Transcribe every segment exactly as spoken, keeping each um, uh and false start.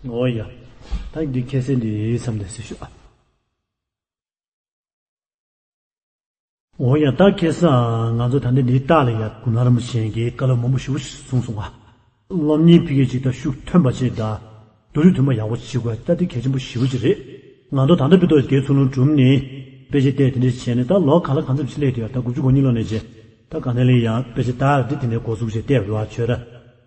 འོ་ཡ། ད་འདི་ཁ་སང་འདི་མཚམས་འདིར་ཞུ་ཨ། འོ་ཡ། ད་ཁ་སང་ང་ཚོ་ད་ལྟ་འདིའི་རྟགས་ལ་ཡ་གུ་ན་རམ་ཞེན་གྱི་བཀའ་སློབ་མང་པོ་ཞེ་པོ་ཞིག་གསུངས་སོང་ང་། སློབ་གཉེར་ཕ་གི་ཅིག་ད་ཤུགས་ཐོན་པ་ཅིག་དང་། སྡུག་རུས་ཐུན་མོང་ཡག་པོ་ཞིག་བྱེད་དགོས། ད་འདི་གལ་ཆེན་པོ་ཞེ་པོ་ཅིག་རེད། ང་ཚོ་ད་ལྟ་བར་དུ་དེའི་ཚུར་ལོང་གྲུབ་ནས་དཔེ་ཆ་བལྟས་དེ་འདྲ་བྱས་ནས་ད་ལོ་ག་ལ་གང་འཚམ་ཞིག་སླེབས་ཡོད། ད་དགུ་བཅུ་གོ་གཉིས་ལོ་ནས་བྱས། ད་ག་ནས་ལེན་ཡང་དཔེ་ཆ་ད་འདི་དེ་ནས་འགོ་བཙུགས་བྱས་བལྟས་པ་རེད་བ། ཆོས་ར་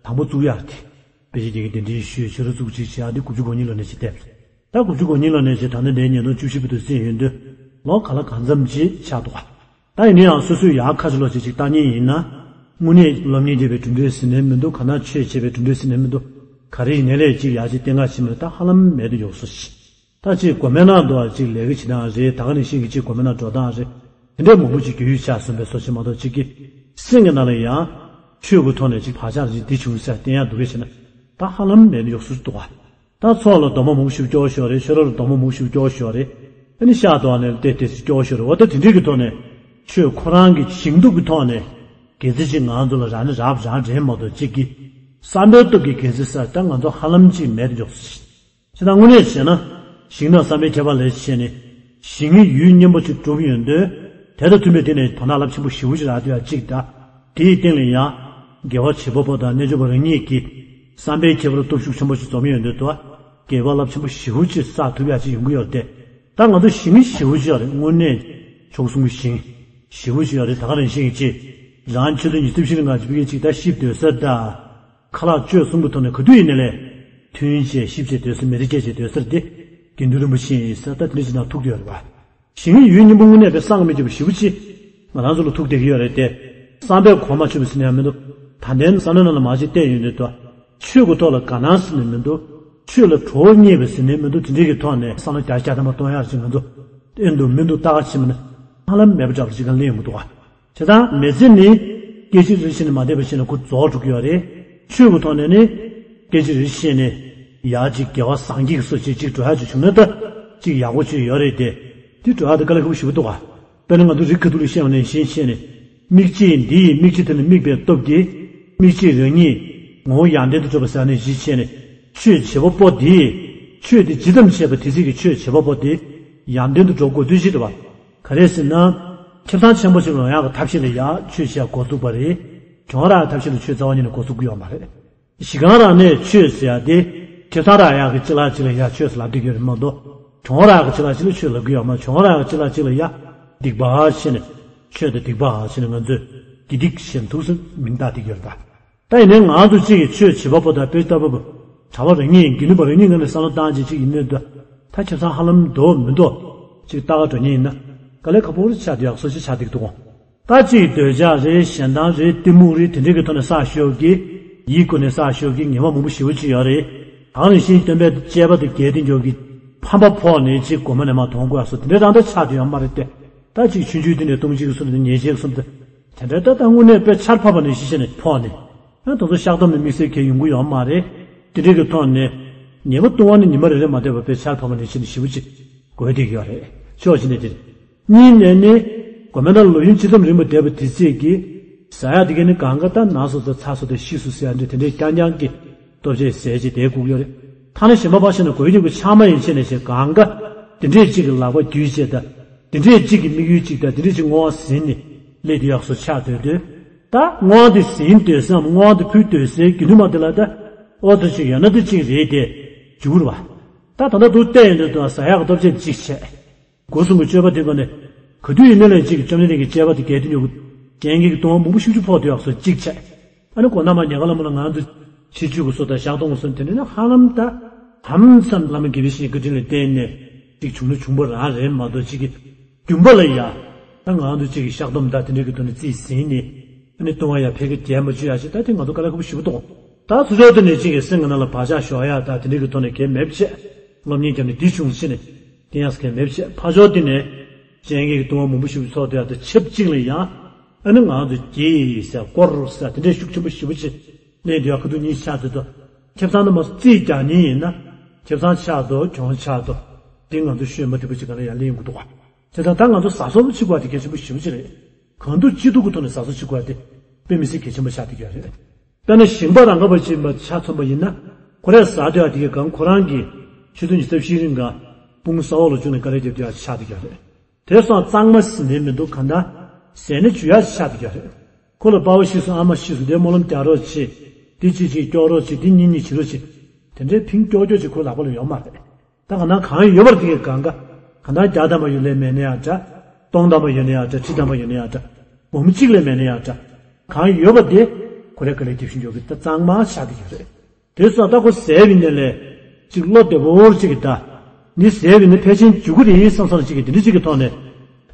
དང་པོ་བཙུགས་ཡག་དེ། དཔེ་ཆ་དེ་གི་འདི་འདྲའི་ཞུས་ཆོས་ར་བཙུགས་ཅིག་བྱས། ཨ་འདི་དགུ་བཅུ་གོ་གཉིས་ལོ་ནས་ཅིག་བལྟས་པ་རེད། ད་དགུ་བཅུ་གོ་གཉིས་ལོ་ནས་ཅིག་ད་ནི་འདིའི་ཉིས་སྟོང་བཅུ་བཞི་བར་དུ་ཟིན་ཡོད་དུས་ལོ་ག་ལ་གང་འཚམ་ཅིག་ཆགས་འདུག་ག་ད་ཡིན་ན་ཡང་སོ་སོས་ཡག་ཁ་ཅིག་ལོ་ཅིག་ཅིག་བལྟ་མཁན་ཡིན་ན། དངོས་གནས་སློབ་གཉེར་བྱེད་པའི་གྲུབ་འབྲས་ཟིན་ནའི་མི་འདུག་ག་ན་ཆོས་བྱེད་པའི་གྲུབ་འབྲས་ཟིན་ནའི་མི་འདུག་ག་རེ་ཡིན་ནའི་ལས་ཅིག་ཡག་ཅིག་བསྟན་ག་ཕྱིན་མ་ད་ཧ་ལམ་མེད་དུ་ཡོང་སོ་ཞིག་ད་ཅིག་དགོས་མེད་ན་འདུག་ཅིག་ལས་ཀ་བྱེད་སྟངས་རེད། ད་ག་ནང་བཞིན་གྱི་ཅིག་དགོས་མེད་ན་འགྲོ་སྟངས་རེད། དེ་འདྲའི་མང་པོ་ཅིག་རྒྱུས་ཡོད་ཆགས་སོང་བས་སོ་ཞིག་མ་གཏོགས་ཅིག་གི་སེམས་ཀྱི་ནང་ལ་ཡང་ཆོས་ཀྱི་ཐོག་ནས་ཅིག་བག་ཆགས་རེ་ཅིག་འདི་བྱུང་ཟེར་བསྟན་ཡག་འདུག་གས་བྱས་ན་ད་ཧ་ལམ་མེད་དུ་ཡོང་སོ་ཞིག་འདུག་ག་ད་ཚོགས་ལ་སྡོམ་པ་མང་པོ་ཞིག་སྐྱོར་ཞོར་རེད། ཤོ་རོག་ལ་སྡོམ་པ་མང་པོ་ཞིག་སྐྱོར་ཞོར་རེད། ཨ་ནི་ཤག་ཏུ་ཨ་ནི་བལྟས་བལྟས་ཞིག་སྐྱོར་ཞོར་རེད། འོ་ད་དེ་འདྲའི་གི་ཐོག་ནས་ཆོས་ཁོ་རང་གི་ཞིང་སྟོབས་ཀྱི་ཐོག་ནས་གལ་སྲིད་ཅིག་ང་ཚོ་ལ་རག་ནི་རག་རག་རེད་མ་གཏོགས་ཅིག་གི་བསམ་པའི་སྟོབས་ཀྱིས་གལ་སྲིད་ཟེར་ད་ང་ཚོ་ཧ་ལམ་ཅིག་མེད་དུ་འཇོག་སྲིད། ཅེས་དང་དངོས་གནས་བྱས་ན་ཞིང་དང་བསམ་པའི་ཁྱད་པར་ལས་བྱས་ནས་ཞིང་ངེས་ཡུལ་སྙོམས་པོ་ཅིག་གྲུབ་ཡོང་དུས་དེ་དང་མཐུན་པའི་སྟེང་ནས་དོན་དག་རླབས་ཆེན་པོ་ཞེ་པོ་ཅིག་རག་འདུག་ཡ་གཅིག་དང་། དེའི་སྟེང་ལ་ཡང་དགེ་བ་བྱེད་པ་པོ་དང་རྣལ་འབྱོར་པ་རང་ཉིད་ཀྱི་བསམ་པའི་ཁྱད་པར་སྟོབས་ཤུགས་ཆེན་པོ་ཞིག་འཛོམས་ཡོང་དུས་དུ་དགེ་བ་རླབས་ཆེན་པོ་ཞེ་པོ་ཅིག་བསགས་ཐུབ་ཡ་ཅིག་ཡོང་གི་ཡོད་རེད་དེ། ད་ང་ཚོ་ཞིང་ཞེ་པོ་ཅིག་ཡོད་རེད། དངོས་གནས་མཆོག་གསུམ་གྱི་ཞིང་ཞེ་པོ་ཅིག་ཡོད་རེད། ད་ག་རང་བཞིན་གྱི་ཅིག་རང་ཆོས་དུས་ཉི་ཤུ་རྩ་བཞི་ལ་ང་ཚོ་ཕ་གི་ཅིག་ད་ཤི་སྡོད་ས་ད། ཁ་ལག་སྤྱོད་གསུམ་གྱི་ཐོག་ནས་ག་དུས་ཡིན་ནའི་ལས། མཐུན་བྱས་ཞིབ་བྱས་སྡོད་ས་མི་རིགས་སྐྱེས་བྱས་སྡོད་སར་དེ། དགེ་འདུན་རིན་པོ་ཆེ་ཡིན་ས་ད་དེ་འདྲ་ཞིག་ནང་ཐུག་བསྡད་ཡོད་རེད་བ། ཞིང་ཡུལ་སྙིང་པོ་དངོས་གནས་པའི་སངས་མི་རྒྱས་པ་ཞེ་པོ་ཅིག་ང་རང་ཚོ་ལ་ཐུག་བསྡད་ཀྱི་ཡོད་རེད་དེ། བསམ་པའི་གོ་མ་ཆོད་པ་ཟེར་ནས་ཡང་མི་འདུག་ད་ལྟའི་བསམ་བློའི་ནང་ལ་མ་ཅིག་བལྟས་ཡོང་དུས་དོ། ཆོས་ཀྱི་ཐོག་ལ་དགའ་སྣང་ཟེར་ནས་མི་འདུག་ཆོས་ལ་གྲོགས་རྙེད་པ་ཟེར་ནས་མི་འདུག་དེ་འདྲའི་གི་ཐོག་ནས་བསམ་བློ་རྒྱ་ཆེ་རྒྱ་ཐམ་པ་གཏོང་ཡག་ཅིག་ང་ཚོ་ཨེ་འདུག་མི་འདུག་ལྟ་ག་ཕྱིན་པ་ན་ཧ་ལམ་མེད་པ་འདྲ་པོ་ཅིག་ག་སླེབས་ཡོང་གི་འདུག་བ། བྱས་ཙང་མི་ཚེ་ནི་སྐད་ཅིག་རེ་བཞིན་ནས་མ་བསྡད་པ་བྱས་ནས་ཁོ་རྫོགས་འགྲོ་གི་ཡོད་རེད། ཆོས་ཀྱི་ཐོག་ནས་ནི་སྐད་ཅིག་རེ་བཞིན་ནས་ཡར་ཅིག་དགེ་བ་བཟང་རྒྱས་ཀྱི་སོ་ཅིག་ཅིག་འགྲོ་ཡག་ཅིག་བྱུང་ན་ད་ཅིག་ཡག་པོ་ཅིག་ཡོད་རེད་དེ། དེ་འགྲོ་ཡག་དེ་དཀའ་ལས་ཁག་པོ་ཞེ་པོ་འདུག་ག་དཔེར་ན་ང་ཚོ་རིགས་ཁ་ཐུག་ལ་བཤད་པ་ནང་བཞིན་བྱས་ནས། དམིགས་བཅས་འདི་ཡི་དམིགས་བཅས་དེ་ལ་དམིགས་པའི་སྟོབས་ཀྱིས། དམིགས་བཅས་རང་ཉིད་ངོ་བོ་ཡར་ལྡན་དུ་གྲུབ་པ་ཟེར་ནས་གཞི་བྱས་ནས། ཆོས་བྱེད་པ་པོ་དེས། ཆོས་དེ་ཇི་ཙམ་བྱས་པ་དེ་ཚིག་གི་ཆོས་བྱེད་པ་པོ་དེ། ཡར་ལྡན་དུ་འགྲོ་དགོས་དུས་ཅི་རེད་བ། ག་རེ་ཟེར་ན། ཁེ་བཟང་ཆེན་པོ་ཞིག་ལོན་ཡག་གི་ཐབས་ཤེས་ལ་ཡ་ཆོས་བྱེད་འགོ་བཙུགས་པ་རེད། གྱོང་རག་གི་ཐབས་ཤེས་ལ་ཆོས་རྩ་བ་ཉིད་ནས་འགོ་བཙུགས་ཀྱི་ཡོད་མ་རེད། གཞི་རྐང་རང་ནས་ཆོས་ཟེར་ཡ་དེ། ཁེ་བཟང་རག་ཡག་གི་ཅི་ལ་ཅི་ལ་ཡ་ཆོས་ཟེར་ལབ་བསྡད་ཀྱི་ཡོད་རེད་མ་གཏོགས། གྱོང་རག་གི་ཅི་ལ་ཅི་ལ་ཆོས་ལབ་ཀྱི་ཡོད་མ་རེད། གྱོང་རག་གི་ཅི་ལ་ཅི་ལ་ཡ། སྡིག་པ་ཟེར་ནས། ཆོས་དང་སྡིག་པ་ཟེར་ནས་ང་ཚོས། དགེ་སྡིག་ཞེས་ཐུགས་སུ་མིང་བཏགས་བསྡད་ཀྱི་ཡོད་རེད་པ། ད་ཡིན་ནའི་ང་ཚོ་གཅིག་གིས་ཆོས་བྱེད་པ་པོ་དང་དཔེ་ལྟ་བུ་པོ། གྲྭ་པ་རང་ཉིད་དགེ་འདུན་པ་རང་ཉིད་ངོས་ནས་བསམ་བློ་བཏང་བྱས་གཅིག་ཡིན་ནའི་འདུག་ད་ཁེ་བཟང་ཧ་ལམ་འདུག་མི་འདུག་ཅིག་ལྟ་ག་འགྲོ་མཁན་ཡིན་ན། དཀའ་ལས་ཁག་པོ་རེ་ཆགས་བསྡད་ཡག་སོ་ཞིག་ཆགས་བསྡད་ཀྱི་འདུག་གོ། ད་གཅིག་འདོད་ཆགས་རེད། ཞེ་སྡང་རེད། གཏི་མུག་རེད། དེ་འདྲའི་གི་ཐོག་ནས་བསགས་ཞོག་གི། ཡིད་ཀུན་ནས་བསགས་ཞོག་གི་ངན་པ་མང་པོ་ཞེ་པོ་ཅིག་ཡོད་རེད། གང་རིང་ཞིང་སྟོན་པའི་དཔྱད་པ་དེ་རྒྱས་ཏེ་འཇོག་གི། ཕམ་པ་ཕོག་ནས་ཅིག་དགོས་མ་ནས་མ་མཐོང་དགོས་ཡག་སོ་དེ་འདྲའི་རང་ད་ཆགས་བསྡད་ཡོད་མ་རེད་དེ། ད་ཅིག་ཆུང་ཆུང་དེ་ནས་སྟོང་གཅིག་གི་གསུམ་དང་ཉེར་གཅིག་གི་གསུམ་དང་། དེ་འདྲའི་ད་ལྟ་དངོས་གནས་དཔེ་ཆར་ཕབ་པ་ནས་གཞི་བྱས་ནས་ཕོག་ནས། ཡང་དེ་ཚོ་བཤགས་སྡོམ་ནས་དམིགས་བསལ་གྱི་ཡོང་གི་ཡོད་མ་རེད། དེ་འདྲའི་གི་ཐོག་ནས། ཉེས་པ་ལྟུང་བ་ནི་ཉི་མ་རེ་རེ་མ་བསྡད་པར་དཔེ་ཆར་ཕབ་པ་ནས་གཞི་ནས་ཞེ་པོ་ཅིག་འགོས་བསྡད་ཀྱི་ཡོད་རེད། ཕྱོགས་གཅིག་ནས་དེ་རེད། གཉིས་ནས་ནི། དགོས་མེད་ན་ལོ་ཡུན་ཇི་ཙམ་རིང་པོ་བསྡད་པ་དེ་ཚད་ཀྱིས། ཟ་ཡག་དེ་གས་ནི་གང་ག་ད་ན་སོ་དང་ཚ་སོ་དང་ཤི་སོ་ཟེར་ཡག་འདྲ་དེ་འདྲའི་རྐྱང་རྐྱང་གི་སྟོབས་ཆེ་ཟས་ཅིག་དེ་བསྒུགས་ཡོད་རེད། ཐ་ན་གཞན་པ་ཕར་ཕྱིན་ན་གོས་ཡུག་གི་ཆང་མ་ཡིན་ཕྱིན་ནས་བྱས་གང་ག་དེ་འདྲས་ཅིག་གི་ལག་པ་བརྒྱུད་བྱས་ད། དེ་འདྲས་ཅིག་གི་དམིགས་ཡུལ་ཅིག་དང་དེ་འདྲས་ཅིག་བསྔོ་བ་ཟིན་ནས་སླེབས་དུས་ཡག་སོ་ཆགས་སྡོད་དུས། ད་བསྔོ་བ་དེ་ཟིན་སྡོད་སའམ་བསྔོ་བ་དེ་ཕུལ་སྡོད་སའི་དགེ་འདུན་མ་དེ་ལ་ད་ཨོ་ཙི་ཅིག་ཡོད་ན་དེ་ཅིག་རེད་དེ་འཇུག་རེད་བ། ད་ད་ལྟ་འདུག་བལྟས་ཡོང་དུས་ད་ཟ་ཡག་གི་སྟོབས་ཆེན་ཅིག་བྱས། སྒོ་གསུམ་གྱི་སྤྱོད་པ་དེ་ག་ནས། ག་དུས་ཡིན་ན་ལས་གཅིག་གི་བཅོམ་ལྡན་འདས་ཀྱི་སྤྱད་པ་དེ་གལ་ཏེ་ཉོ་གི། རྐྱེན་གྱིས་ལྟུང་བ་མང་པོ་ཤུགས་ཆེ་ཕོག་དུས་ཡག་སོ་གཅིག་བྱས། ཨ་ནི་གོ་ན་མ་ཉེ་ག་ལ་མ་ལ་ང་ཚོ་ཕྱི་བཅུ་གི་སོ་དང་ཞག་སྟོང་གི་སོ་དེ་འདྲ་ནི་ཧ་ལམ་ད། ཧམ་ཙམ་བླ་མ་དགེ་བའི་བཤེས་གཉེན་བཀའ་དྲིན་ལ་བརྟེན་ནས་གཅིག་བྱུང་ན་བྱུང་བ་རང་རེད་མ་གཏོགས་གཅིག་གི། རྒྱུན་པ་ལ་ཡ། ད་ང་ཚོ་གཅིག་གི་བཤགས་སྡོམ་ད་དེ་འདྲ་གི་ཐོག་ནས་རྩིས་ཟིན་ནས། ཨ་ནི་ལྟུང་བ་ཡ་ཕལ་སྐད་རྒྱས་མ་བཅུག་ཡ་ཞིག་ད་དེ་ང་ཚོ་དཀའ་ལས་ཁག་པོ་ཞེ་པོ་གཏོང་། ད་ཚུར་ཕྱོགས་དེ་ནས་གཅིག་གི་སེམས་ཀྱི་ནང་ལ་བག་ཆགས་ཞོག་ཡ་ད་དེ་འདྲ་གི་ཐོག་ནས་གལ་མེད་བྱས། སློབ་གཉེར་བརྒྱབ་ནས་འདི་བྱུང་ཟིན་ནས་དེ་ཡང་གལ་མེད་བྱས་ཕར་ཕྱོགས་དེ་ནས། རྐྱེན་གྱིས་ལྟུང་བ་མང་པོ་ཞིག་ཚོགས་དེ་ཡ་ད་ཆབས་གཅིག་ལ་ཡང་། ཨ་ནི་ང་ཚོ་དགེ་ཟེར་དཀོར་ཟེར་དེ་འདྲའི་ཤུགས་ཆེན་པོ་ཞེ་པོ་ཅིག་ལེན་དུས་ཡ་ཁ་ཐུག་གཉིས་ཆགས་ཚེ་ད། ཁེ་བཟང་ནི་མ་རྩིས་རྒྱག་མཁན་ཡིན་ན། ཁེ་བཟང་ཆགས་དོ་གྱོང་ཆགས་དོ། དེ་ང་ཚོ་ཤོད་མ་ཐུབ་པ་ཅིག་ག་ལ་ཡང་ལེན་དགོས་འདུག་ག་དེ་ད་ལྟ་ང་ཚོ་ཟ་སོ་ཅིག་དགོས་དེ་གལ་ཆེན་པོ་ཞེ་པོ་ཅིག་རེད། གང་ཐུབ་ཅི་ཐུབ་ཀྱི་ཐོག་ནས་ཟ་སོ་ཅིག་དགོས་དེ་དཔེ་མི་སྲིད་གལ་ཆེན་པོ་ཆགས་བསྡད་ཀྱི་ཡོད་རེད། དཔེར་ན་ཞིང་པ་རང་ག་བ་ཅིག་མ་ཆ་མཚོན་པ་ཡིན་ན། ཁོ་རས་ཟ་དུས་ཡ་དེ་གའི་སྒང་ཁོ་རང་གི་ཆུ་ཚོད་ཉི་ཤུ་རྩ་བཞིའི་རིང་ག་སྤུངས་ས་འོག་ལ་བཅུག་ནས་དཀའ་ལས་རྒྱབ་དུས་ཡ་ཆགས་བསྡད་ཀྱི་རེད། དེ་སོང་གཙང་མ་ཟིན་ནས་མི་འདུག་གང་ལྟར་ཟས་ནས་འཇུ་ཡག་ཆགས་བསྡད་ཀྱི་རེད། ཁོ་ལ་པ་ཕ་ཤི་སོང་ཨ་མ་ཤི་སོང་དེ་སྨོན་ལམ་རྒྱག་རོགས་བྱེད། འདི་གཅིག་གཅིག་སྐྱོག་རོགས་བྱེད། འདི་གཉིས་གཉིས་བྱེད་རོགས་བྱེད། དེ་འདྲའི་ཕིང་ཀྱོག་ཀྱོག་ཅིག་ཁོའི་ལག་པ་ལ་ཡོད་མ་རེད། ད་གང་ལྟར་གང་ཡོད་པར་དེ་གའི་སྒང་ག་གང་ལྟར་བརྒྱ་ཐམ་པ་ཡོད་ལས་མེད་ན་ཡག་འདྲ། སྟོང་ཐམ་པ་ཡོད་ན་ཡག་འདྲ། ཁྲི་ཐམ་པ་ཡོད་ན་ཡག་འདྲ། འབུམ་གཅིག་ལས་མེད་ན་ཡག་འདྲ། གང་ཡོད་པ་དེ་ཁོ་རའི་དཀའ་ལས་རྒྱབ་བཞིན་ཡོད་པའི་ད་གཙང་མ་ཆགས་བསྡད་ཀྱི་རེད། དེ་སོང་ད་ཁོ་ཟས་པའི་ནས་ལས་ཅིག་བློ་བདེ་པོར་ཅིག་གི་ད། འདི་ཟས་པའི་ནས་ཕལ་ཆེར་འཇུ་གི་རེད་བསམ་བསམ་ཅིག་གི་དེ་འདྲ་ཅིག་གི་ཐོག་ནས་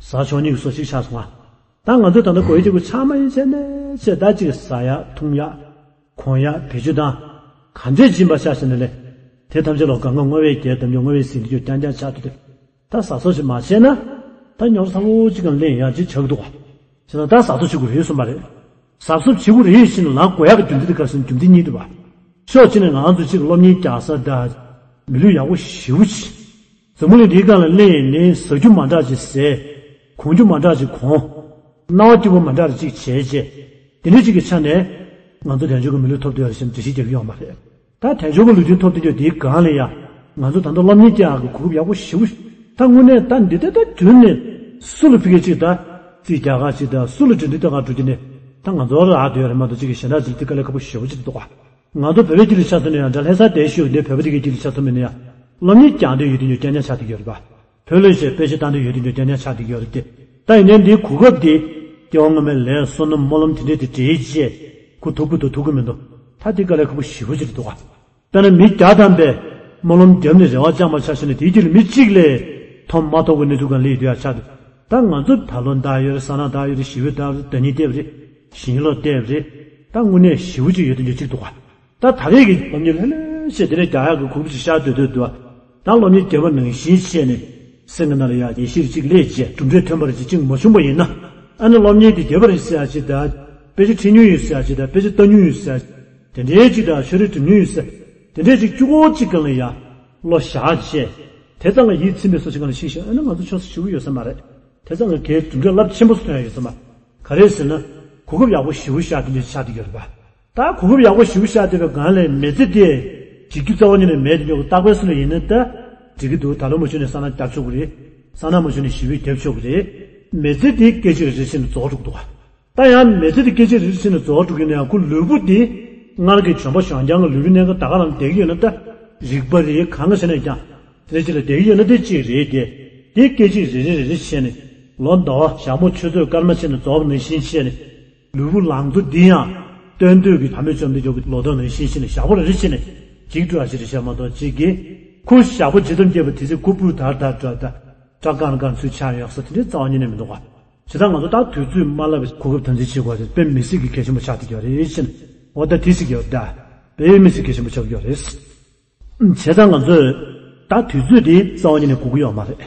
ཟ་ཆོག་ཉིད་ཀྱི་བཟོ་ཅིག་ཆགས་སོང་ང་། ད་ང་ཚོས་ད་ལྟ་གོ་ཡི་ཅིག་གུ་ཆ་མ་ཡིན་བྱས་ནས་བྱས་ད་ཅིག་ཟ་ཡག་འཐུང་ཡག་གོན་ཡག་བེད་སྤྱོད་དང་ག་འདྲས་སྦྱིན་པ་ཤ་ཞེ་ནས་ལས། དེ་ཐམས་ཅད་ལོ་གང་ག་བསྔོ་བས་རྒྱས་དམ་ཆོས་བསྔོ་བས་ཟིན་དུས་རྐྱང་རྐྱང་ཆགས་ཐུབ་དེ། ད་ཟ་སོགས་ཤིག་མ་བྱས་ན། ད་ཉོར་ཚ་བོ་གཅིག་གང་ལེན་ཡག་ཅིག་ཆགས་འདུག་ག་ཞེ་ན་ད་ཟ་སོགས་བྱེད་དགོས་རེད་གསུངས་པ་རེད། ཟ་སོགས་བྱེད་དགོས་རེད་ཞེ་ན་ལངས་དགོས་ཡག་གི་རྒྱུ་མཚན་དེ་ག་ཟེར་ན་རྒྱུ་མཚན་གཉིས་འདུག་བ། ཕྱོགས་གཅིག་ནས་ང་ཚོ་གཅིག་སློབ་གཉེར་རྒྱག་ས་ད། མི་ལུས་ཡག་པོ་ཞེ་པོ་ཅིག་འཛམ་བུ་གླིང་འདིའི་སྒང་ལ་སླེབས་ནས་ཟ་རྒྱུ་མ་འདྲ་ཅིག་ཟས། གོན་རྒྱུ་མ་འདྲ་ཅིག་གོན། སྣང་བ་སྐྱིད་པོ་མ་འདྲ་ཅིག་བྱས་རྗེས། དེ་འདྲ་ཅིག་གི་ཆ་ནས། ང་ཚོ་དལ་འབྱོར་གྱི་མི་ལུས་ཐོབ་བསྡད་ཡོད་རེད་ཞེས་འགྲེལ་བཤད་རྒྱག་གི་ཡོད་མ་རེད། ད་དལ་འབྱོར་གྱི་ལུས་རྟེན་ཐོབ་བསྡད་ཡོད་དེའི་སྒང་ལ་ཡ། ང་ཚོ་ད་ལྟ་སློབ་གཉེར་རྒྱག་གི་གོ་སྐབས་ཡག་པོ་ཞེ་པོ། ད་དངོས་གནས་ད་འདི་ལྟ་ད་དུས་ནས་སུ་ལ་ཕ་གི་ཅིག་ད། རྩིས་རྒྱག་ག་ཅིག་ད་སུ་ལ་འབྲེལ་འདྲིས་གཏོང་ག་འགྲོ་རྒྱུ་ནས། ད་ང་ཚོ་རག་བསྡད་ཡོད་རེད་མ་གཏོགས་ཅིག་གི་གཞན་དག་ཅིག་ལ་དེ་དཀའ་ལས་ཁག་པོ་ཞེ་པོ་ཅིག་འདུག་ག་ང་ཚོ་བོད་པའི་སྤྱི་ལ་ཆ་མཚོན་ན་ཡང་འདྲ། ལྷ་ས་བསྡད་ཤོད་འདི་བོད་པ་དེ་གའི་སྤྱི་ལ་ཆ་མཚོན་པ་ཡིན་ན་ཡང་། སློབ་གཉེར་རྒྱག་འདོད་ཡོད་དུས་ཡོད་རྐྱང་རྐྱང་ཆགས་བསྡད་ཡོད་རེད་པ། བོད་ལ་ཞེས་དཔེ་ཆ་ལྟ་འདོད་ཡོད་དུས་ཡོད་རྐྱང་རྐྱང་ཆགས་བསྡད་ཡོད་རེད་དེ། ད་ཡིན་ནའི་འདིའི་གོ་སྐབས་འདི། སྐྱེ་བ་སྔོན་མའི་ལས་བསོད་ནམས་སྨོན་ལམ་དེ་འདྲས་དེ་འདྲས་བྱས། ཁུ་ཐུག་གི་འདུག་ཐུག་གི་མི་འདུག་ད་དེ་དཀའ་ལས་ཁག་པོ་ཞེ་པོ་ཅིག་འདུག་ག་དཔེར་ན་མི་བརྒྱ་ཐམ་པས་སྨོན་ལམ་བརྒྱབ་ནས་རེ་བ་བཅངས་པ་ཆ་བཞག་ན་དེའི་རྒྱུད་ལ་མི་གཅིག་ལས་ཐོབ་མ་ཐོབ་ཀྱི་གནས་ཚུལ་གང་ལས་ཡོད་དུས་ཡ་ཆགས་འདུག་ད་ང་ཚོ་ད་ལོ་འདའ་ཡོད་རེད། ས་ན་འདའ་ཡོད་རེད། ཞི་བའི་འདའ་རེད། ཟླ་ཉིན་བལྟས་པ་རེད། ཞིང་ལོ་བལྟས་པ་རེད། ད་དངོས་གནས་ཞེ་པོ་ཅིག་ཡོད་དུས་ཡོད་གཅིག་འདུག་ག་ད་ད་རེས་ཀྱི་སློབ་གཉེར་ལྷོད་ལྷོད་བྱས་དེ་ནས་རྒྱག་ཡག་གི་གོ་སྐབས་ཅིག་ཤར་སྡོད་སྡོད་འདུག་ད་སློབ་གཉེར་བརྒྱབ་པ་ནང་བཞིན་བྱས་ནས་སེམས་ཀྱི་ནང་ལ་ཡ་ཡེ་ཤེས་ཅིག་སླེབས་རྗེས་གྲུབ་འབྲས་ཐོན་པ་རེད་ཅེས་ཅིག་མ་བྱུང་པ་ཡིན་ན། ཨ་ནི་སློབ་གཉེར་དེ་བརྒྱབ་པ་རེད་ཟེར་ཡ་ཅིག་དང་། དཔེ་ཆ་ཁྲིད་མྱོང་ཡོད་ཟེར་ཡ་ཅིག་དང་། དཔེ་ཆ་ལྟ་མྱོང་ཡོད་ཟེར་ཡ་དེ་འདྲའི་ཅིག་དང་། ཆོས་རིག་འགྲིམ་མྱོང་ཡོད་ཟེར་དེ་འདྲའི་ཅིག་གཅིག་པོ་གཅིག་སྒང་ལ་ཡ་བློ་བཞག་བྱས། དེ་ཙམ་ལ་ཡིད་ཚིམ་པའི་བཟོ་ཅིག་སྒང་ལ་ཕྱིན་ཞིང་། ཨ་ནི་ང་ཚོ་ཆོས་སུ་ཞུ་གི་ཡོད་ས་མ་རེད། དེ་ཙམ་ལ་གལ་གྲུབ་འབྲས་རླབས་ཆེན་པོ་སུ་ཐོན་ཡ་ཡོད་ས་མ་རེད། ག་རེ་ཟེར་ན། གོ་སྐབས་ཡག་པོ་ཞེ་པོ་ཤར་དེ་འདྲ་ཆགས་བསྡད་ཡོད་རེད་པ། ད་གོ་སྐབས་ཡག་པོ་ཞེ་པོ་ཤར་བསྡད་པའི་སྒང་ལས་མི་ཚེ་དེ། བརྗེད་རྒྱུ་རྩ་བ་ཉིད་ནས་མེད་དེ་འཇོག་གི་རྟག་པའི་སུ་ལ་ཡིན་ན་ད། འགྲིག་གི་འདུག་ད་ལོ་མ་བྱུང་ནས་ས་ན་བརྒྱབ་ཆོག་གི་རེད། ས་ན་མ་བྱུང་ནས་ཞི་བའི་རྒྱབ་ཆོག་གི་རེད། མི་ཚེ་དེ་སྐད་ཅིག་རེ་རེ་བྱས་ནས་རྫོགས་འགྲོ་གི་འདུག་ག་ད་ཡང་མི་ཚེ་དེ་སྐད་ཅིག་རེ་རེ་བྱས་ནས་རྫོགས་འགྲོ་གི་ཡིན་ན་ཡང་ཁོ་ལུས་པོ་དེ། སྔར་གྱི་བྱོན་པ་གཞོན་རྐྱང་གི་ལུས་པོའི་གནས་སྐབས་ད་ག་རང་བསྡད་ཀྱི་ཡོད་ན་ད། རིག་པ་རེད། གང་ག་བྱས་ནས་ཀྱང་། དེ་ཅིག་ལ་བསྡད་ཀྱི་ཡོད་ན་དེ་གཅིག་རེད་དེ། དེ་སྐད་ཅིག་རེ་རེ་རེ་རེ་བྱས་ནས། ལོ་ཟླ་བ་ཞག་མོ་ཆུ་ཚོད་སྐར་མ་བྱས་ནས་རྫོགས་པ་ནང་བཞིན་བྱས་ནས། ལུས་པོ་ལང་ཚོ་འདི་ཡང་། སྟོན་སྟོན་གྱི་བུ་མོས་བཅོམ་ལྡན་འདས་ཀྱི་ལོ་ཐོག་ནང་བཞིན་བྱས་ནས་ཞག་པོ་རེ་རེ་བྱས་ནས་འཇིག་འགྲོ་བ་ཞིག་རེད་བཤད་མ་གཏོགས་གཅིག་གིས། ཁོ་ཞག་པོ་ཇི་ཙམ་སྐྱེས་པ་དེ་ཚོ་ཁོ་སྤུ་དར་དར་འགྲོ་ད། སྐྲ་དཀར་དཀར་ཚུལ་ཆགས་ཡོང་ས་དེ་འདྲའི་རྩ་བ་ཉིད་ནས་མི་འདུག་ག་བྱས་ཙང་ང་ཚོ་ད་དུས་ཚོད་མ་བསླབ་པའི་གོ་སྐབས་དམ་འཛིན་བྱེད་དགོས་རེད། དཔེ་མི་སྲིད་ཀྱི་གལ་ཆེན་པོ་ཆགས་བསྡད་ཡོད་རེད་ཟེར་ནས། འོ་ད་དེ་ཟེར་གྱི་ཡོད་ད། དཔེ་མི་སྲིད་གལ་ཆེན་པོ་ཆགས་ཀྱི་ཡོད་རེད། བྱས་ཙང་ང་ཚོས་ད་དུས་ཚོད་དེ་རྩ་བ་ཉིད་ནས་སྒུག་གི་ཡོད་མ་རེད།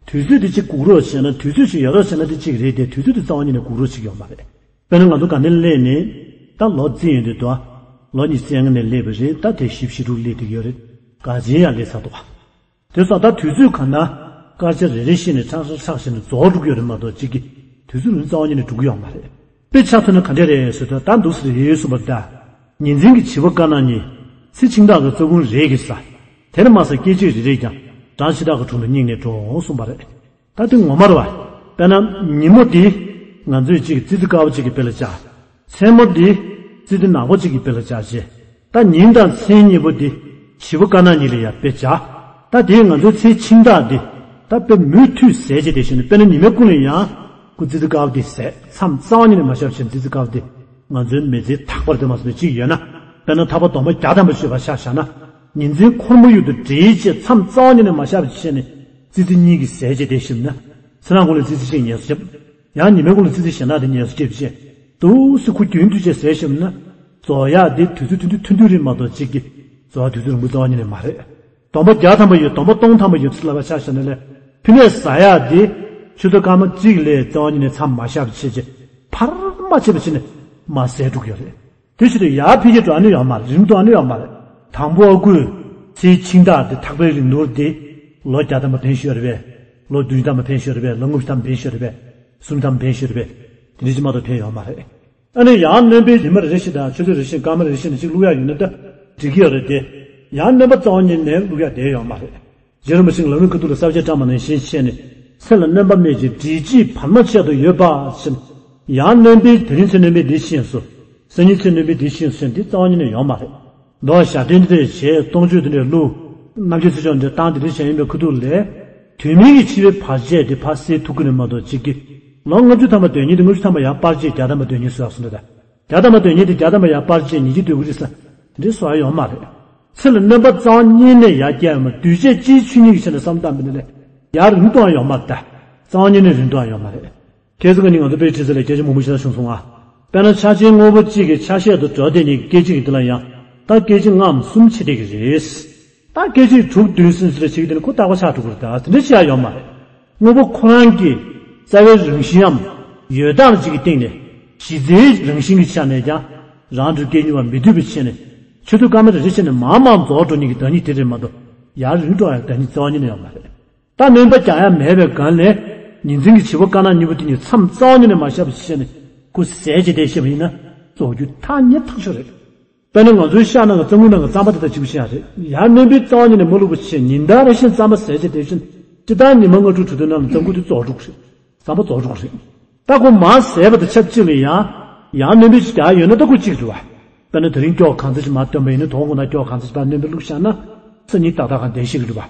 དུས་ཚོད་དེ་གཅིག་སྒུག་རོགས་བྱས་ན། དུས་ཚོད་ཅིག་ཡོད་རོགས་བྱས་ན་དེ་གཅིག་རེད་དེ། དུས་ཚོད་དེ་རྩ་བ་ཉིད་ནས་སྒུག་རོགས་བྱེད་ཀྱི་ཡོད་མ་རེད། དཔེར་ན་ང་ཚོ་དགའ་ལྡན་སླེབས་ནས་ད་ལོ་རྩིས་ཡོང་དུས་དོ། ལོ་ཉི་ཤུ་རྩ་ལྔ་ནས་སླེབས་པ་རེད། ད་དེ་བཞི་བཅུ་ཞེ་དྲུག་སླེབས་བསྡད་ཀྱི་ཡོད་རེད། དགའ་ཆེན་ཡང་སླེབས་ཚར་འདུག་ག་དེ་སོགས་ད་དུས་ཚོད་གང་ན་སྐར་ཆ་རེ་རེ་བཞིན་ནས་ཁྲག་ཁྲག་ཁྲག་བཞིན་ནས་རྫོགས་འགྲོ་གི་ཡོད་རེད་མ་གཏོགས་གཅིག་གི་དུས་ཚོད་ནི་རྩ་བ་ཉིད་ནས་འགྲོ་གི་ཡོད་མ་རེད། དཔེ་ཆ་མཚོན་ན་ག་འདྲས་རེད་ཟེར་དུས་ད་འདུག་སེ་རེད་གསུངས་པ་རེད་ད། ཉི་འཛིན་གྱི་བྱི་བ་དཀར་ནག་གཉིས། ཚེ་འཆིང་ཐག་གི་རྩ་ཁུང་རེད་ཀྱི་ས། དེར་མ་ཟད་སྐད་ཅིག་རེ་རེས་ཀྱང་། གྲང་ཕྱི་དག་གི་དྲུང་དུ་སྙེགས་ནས་འགྲོ་གསུངས་པ་རེད། ད་དེ་ངོ་མ་རེད་བ། དཔེར་ན་ཉིན་མོ་འདི། ང་ཚོས་གཅིག་ཙི་ཙི་དཀར་པོ་གཅིག་གི་དཔེ་ལ་བྱ། མཚན་མོ་འདི། ཙི་ཙི་ནག་པོ་གཅིག་གི་དཔེ་ལ་བྱ་བྱས། ད་ཉིན་དང་མཚན་གཉིས་པོ་འདི། བྱི་བ་དཀར་ནག་གཉིས་ལ་ཡང་དཔེ་བྱ། ད་དེ་ང་ཚོའི་ཚེ་འཆིང་ཐག་འདི། ད་དཔེ་མུ་མཐུད་ཟད་བྱས་དེ་བཞིན་དུ། དཔེར་ན་ཉི་མའི་ཀུན་ལ་ཡང་། ཁོ་ཙི་ཙི་དཀར་པོ་འདི་ཟད། མཚམས་རྩ་བ་ཉིད་ནས་མ་བཞག་བཞིན་ཙི་ཙི་དཀར་པོ་འདི། ང་ཚོའི་མི་ཚེའི་ཐག་པར་དུ་མ་སོང་བའི་གཅིག་ཡོད་ན། དཔེར་ན་ཐག་པ་གདོང་པ་བརྒྱ་ཐམ་པ་ཞེས་པ་ཆ་བཞག་ན། ཉིན་མཚན་འཁོར་མོ་ཡུག་ཏུ་འདྲེས་བྱས་མཚམས་རྩ་བ་ཉིད་ནས་མ་བཞག་པ་བྱས་ནས། ཙི་ཙི་གཉིས་ཀྱིས་ཟད་བྱས་དེ་བཞིན་ན། ཚེ་རིང་ཀུན་ལ་ཙི་ཙི་ཞིག་ངལ་གསོ་བྱེད། ཡང་ཉི་མའི་ཀུན་ལ་ཙི་ཙི་གཞན་དག་དེ་ངལ་གསོ་བྱེད་པ་བྱས། འདུག་སེ་ཁོ་རྒྱུན་མཐུད་བྱས་ཟད་བཞིན་ན། རྫོགས་ཡག་དེ་དུས་ཚོད་ཐུང་ཐུང་ཐུང་ཐུང་རེད་མ་གཏོགས་གཅིག་གི་རྫོགས་པ་དུས་ཚོད་རིང་པོ་རྩ་བ་ཉིད་ནས་མ་རེད། གདོང་པ་བརྒྱ་ཐམ་པ་ཡོད། གདོང་པ་སྟོང་ཐམ་པ་ཡོད་ཚུལ་ལ་བ་ཆ་བཞག་ན་ལས། ཕི་ནས་ཟ་ཡག་དེ་ཆུ་ཚོད་སྐར་མ་གཅིག་ལས་རྩ་བ་ཉིད་ནས་མཚམས་མ་བཞག་པ་བྱས་རྗེས་བར་མ་ཆད་པ་བྱས་ནས་མར་ཟད་འགྲོ་གི་ཡོད་རེད། དེ་བྱེད་དུས་ཡར་འཕེལ་རྒྱས་འགྲོ་ཨ་ནི་ཡོད་མ་རེད། རིང་དུ་ཨ་ནི་ཡོད་མ་རེད། དང་པོ་ཨ་ཁུས་ཚེའི་འཆིང་ཐག་དེ་ཐག་པའི་རིང་ནོར་དེ་ལོ་བརྒྱ་ཐམ་པ་ཕན་ཤོས་རེད་པས། ལོ་བདུན་ཐམ་པ་ཕན་ཤོས་རེད་པས། ལོ་ལྔ་བཅུ་ཐམ་པ་ཕན་ཤོས་རེད་པས། སུམ་ཅུ་ཐམ་པ་ཕན་ཤོས་རེད་པས། དེ་འདྲ་ཅིག་མ་གཏོགས་ཕན་ཡོད་མ་རེད། ཨ་ནི་ཡང་སྣོན་པའི་ཉི་མ་རེ་རེ་བཞིན་དང་ཆུ་ཚོད་རེ་རེ་བཞིན་སྐར་མ་རེ་རེ་བཞིན་ནས་ཅིག་བླུག་ཡག་ཡོད་ན་ད་འགྲིག་གི་ཡོད་རེད་དེ། ཡང་སྣོན་པ་རྩ་བ་ཉིད་ནས་བླུག་ཡ་དེ་ཡོད་མ་རེད། རྗེ་རིན་པོ་ཆེས་ལམ་རིམ་ཁ་ཐུག་ལ་ས་བཅད་བཀྲམ་པ་ནང་བཞིན་བྱས་ནས། ཚེ་ལ་སྣོན་པ་མེད་ཅིང་སྒྲིབ་བྱེད་བར་མ་ཆད་དུ་ཡོད་པ་ཞེས། ཡང་སྣོན་པའི་དེ་རིང་ཚེ་སྣོན་པའི་འདི་ཤེས་སོ། སང་ཉིན་ཚེ་སྣོན་པའི་འདི་ཤེས་སོ་ཞེས་འདི་རྩ་བ་ཉིད་ནས་ཡོད་མ་རེད། མདོ་ཞབས་བརྟན་འདི་འདྲ་བྱས། སྟོང་མཆོད་འདི་འདྲ་བླུགས། རྣམ་རྒྱལ་ཚིག་སྦྱོར་འདི་བཏང་། འདི་འདྲ་བྱས་ཡིན་པའི་ཁ་ཐུག་ལས། དུས་མིན་གྱི་འཆི་བའི་བར་ཆད་འདི་ཕར་སེལ་ཐུབ་ཀྱི་རེད་མ་གཏོགས། གཅིག་གིས་ལོ་ལྔ་བཅུ་ཐམ་པ་སྡོད་མཁན་དེ་ལྔ་བཅུ་ཐམ་པ་ཡར་སྤར་བྱས་བརྒྱ་ཐམ་པ་སྡོད་མཁན་བཟོ་ཡག་བཟོ་འདྲ་དང་། བརྒྱ་ཐམ་པ་སྡོད་མཁན་དེ་བརྒྱ་ཐམ་པ་ཡར་སྤར་བྱས་ཉིས་བརྒྱ་སྡོད་ཀྱི་རེད་ཟེར། དེ་འདྲའི་བཟོ་ཡག་ཡོད་མ་རེད། ཚེ་ལ་སྣོན་པ་རྩ་བ་ཉིད་ནས་ཡར་སྐྱེ་ཡོད་མ་རེད། འདུས་བྱས་སྤྱིའི་ཆོས་ཉིད་ཀྱི་ཆ་ནས་བསམ་བློ་བཏང་བ་ཡིན་ན་ལས་ཡར་རིང་དུའང་ཡོད་མ་རེད་ད། རྩ་བ་ཉིད་ནས་རིང་དུའང་ཡོད་མ་རེད། ཁྱེད་ཚོ་ག་ཉིན་ང་ཚོ་དཔེ་ཁྲིད་ས་ལ་སྐད་ཆ་མང་པོ་ཞིག་ལ་བྱུང་སོང་ང་། དཔེར་ན་ཆ་ཆེན་དངོས་པོ་གཅིག་གི་ཆ་ཤས་དུ་འགྲོ་བསྡད་མཁན་གྱི་སྐད་ཅིག་གི་འདི་ལ་ཡང་ད་སྐད་ཅིག་ལྔའམ་གསུམ་ཆེ་བསྡད་ཀྱི་རེད། ད་སྐད་ཅིག་དྲུག་བདུན་ཟིན་ཟེར་བྱེད་ཀྱི་དེ་ནི་ཁོ་རྟག་པ་ཆགས་འགྲོ་གི་རེད་ད། དེ་འདྲ་བཤད་ཡ་ཡོད་མ་རེད། དངོས་པོ་ཁོ་རང་གི་རྩ་བའི་རང་བཞིན་འམ་ཡོད་སྟངས་ཅིག་གི་སྟེང་ནས་གཞི་རྩའི་རང་བཞིན་གྱི་ཆ་ནས་ཀྱང་རང་གྲོལ་སྐྱེ་ནུས་པ་མི་འདུས་པའི་ཆ་ནས་ཆུ་ཚོད་སྐར་མ་རེ་རེ་བྱས་ནས་མང་མང་རྫོགས་འགྲོ་མཁན་གྱི་བདག་ཉིད་དེ་རེད་མ་གཏོགས། ཡར་རིང་འགྲོ་ཡ་བདག་ཉིད་རྩ་བ་ཉིད་ནས་ཡོད་མ་རེད། ད་སྣོན་པ་རྒྱག་ཡ་མེད་པའི་སྒང་ནས་ཉིན་མཚན་གྱི་བྱིས་པ་དཀར་ནག་གཉིས་པོ་དེ་གཉིས་མཚམས་རྩ་བ་ཉིད་ནས་མ་བཞག་པ་ཞིག་བྱས་ནས་ཁོ་ཟས་བྱས་བསྡད་བཤད་པ་ཡིན་ན་རྫོགས་རྒྱུ་ཐག་ཉེ་ཐག་ཆོད་རེད། དཔེར་ན་ང་ཚོའི་ཤ་ནང་གི་རྩམ་ཁུང་ནང་གི་རྩམ་པ་དེ་དང་གཅིག་པ་བཤད་ཡ་རེད། ཡར་སྣོན་པའི་རྩ་བ་ཉིད་ནས་མ་བླུགས་པ་བྱས་ཉིན་ལྟར་རེ་བཞིན་རྩམ་པ་ཟས་བྱས་བསྡད་བཞིན་སྤྱིར་བཏང་ཉི་མ་ལྔ་དྲུག་དྲུག་བདུན་ནང་ལ་རྩམ་ཁུང་དེ་རྫོགས་འགྲོ་གི་རེད། རྩམ་པ་རྫོགས་འགྲོ་གི་རེད། ད་ཁོ་མར་ཟས་པ་དང་ཆབས་ཅིག་ལ་ཡང་ཡར་སྣོན་པའི་ཞིག་རྒྱག་ཡོད་ན་ད་ཁོ་གཅིག་རེད་བ། དཔེར་ན་དེ་རིང་སྐྱོ་གང་ཚ་ཞིག་མར་བཏོན་པ་ཡིན་ན་དོ་དགོང་ན་སྐྱོ་གང་ཚ་ཞིག་ཕར་སྣོན་པ་བླུགས་བཞག་ན་སང་ཉིན་ཏག་ཏག་གང་བསྡད་ཤེས་ཀྱི་རེད་བ།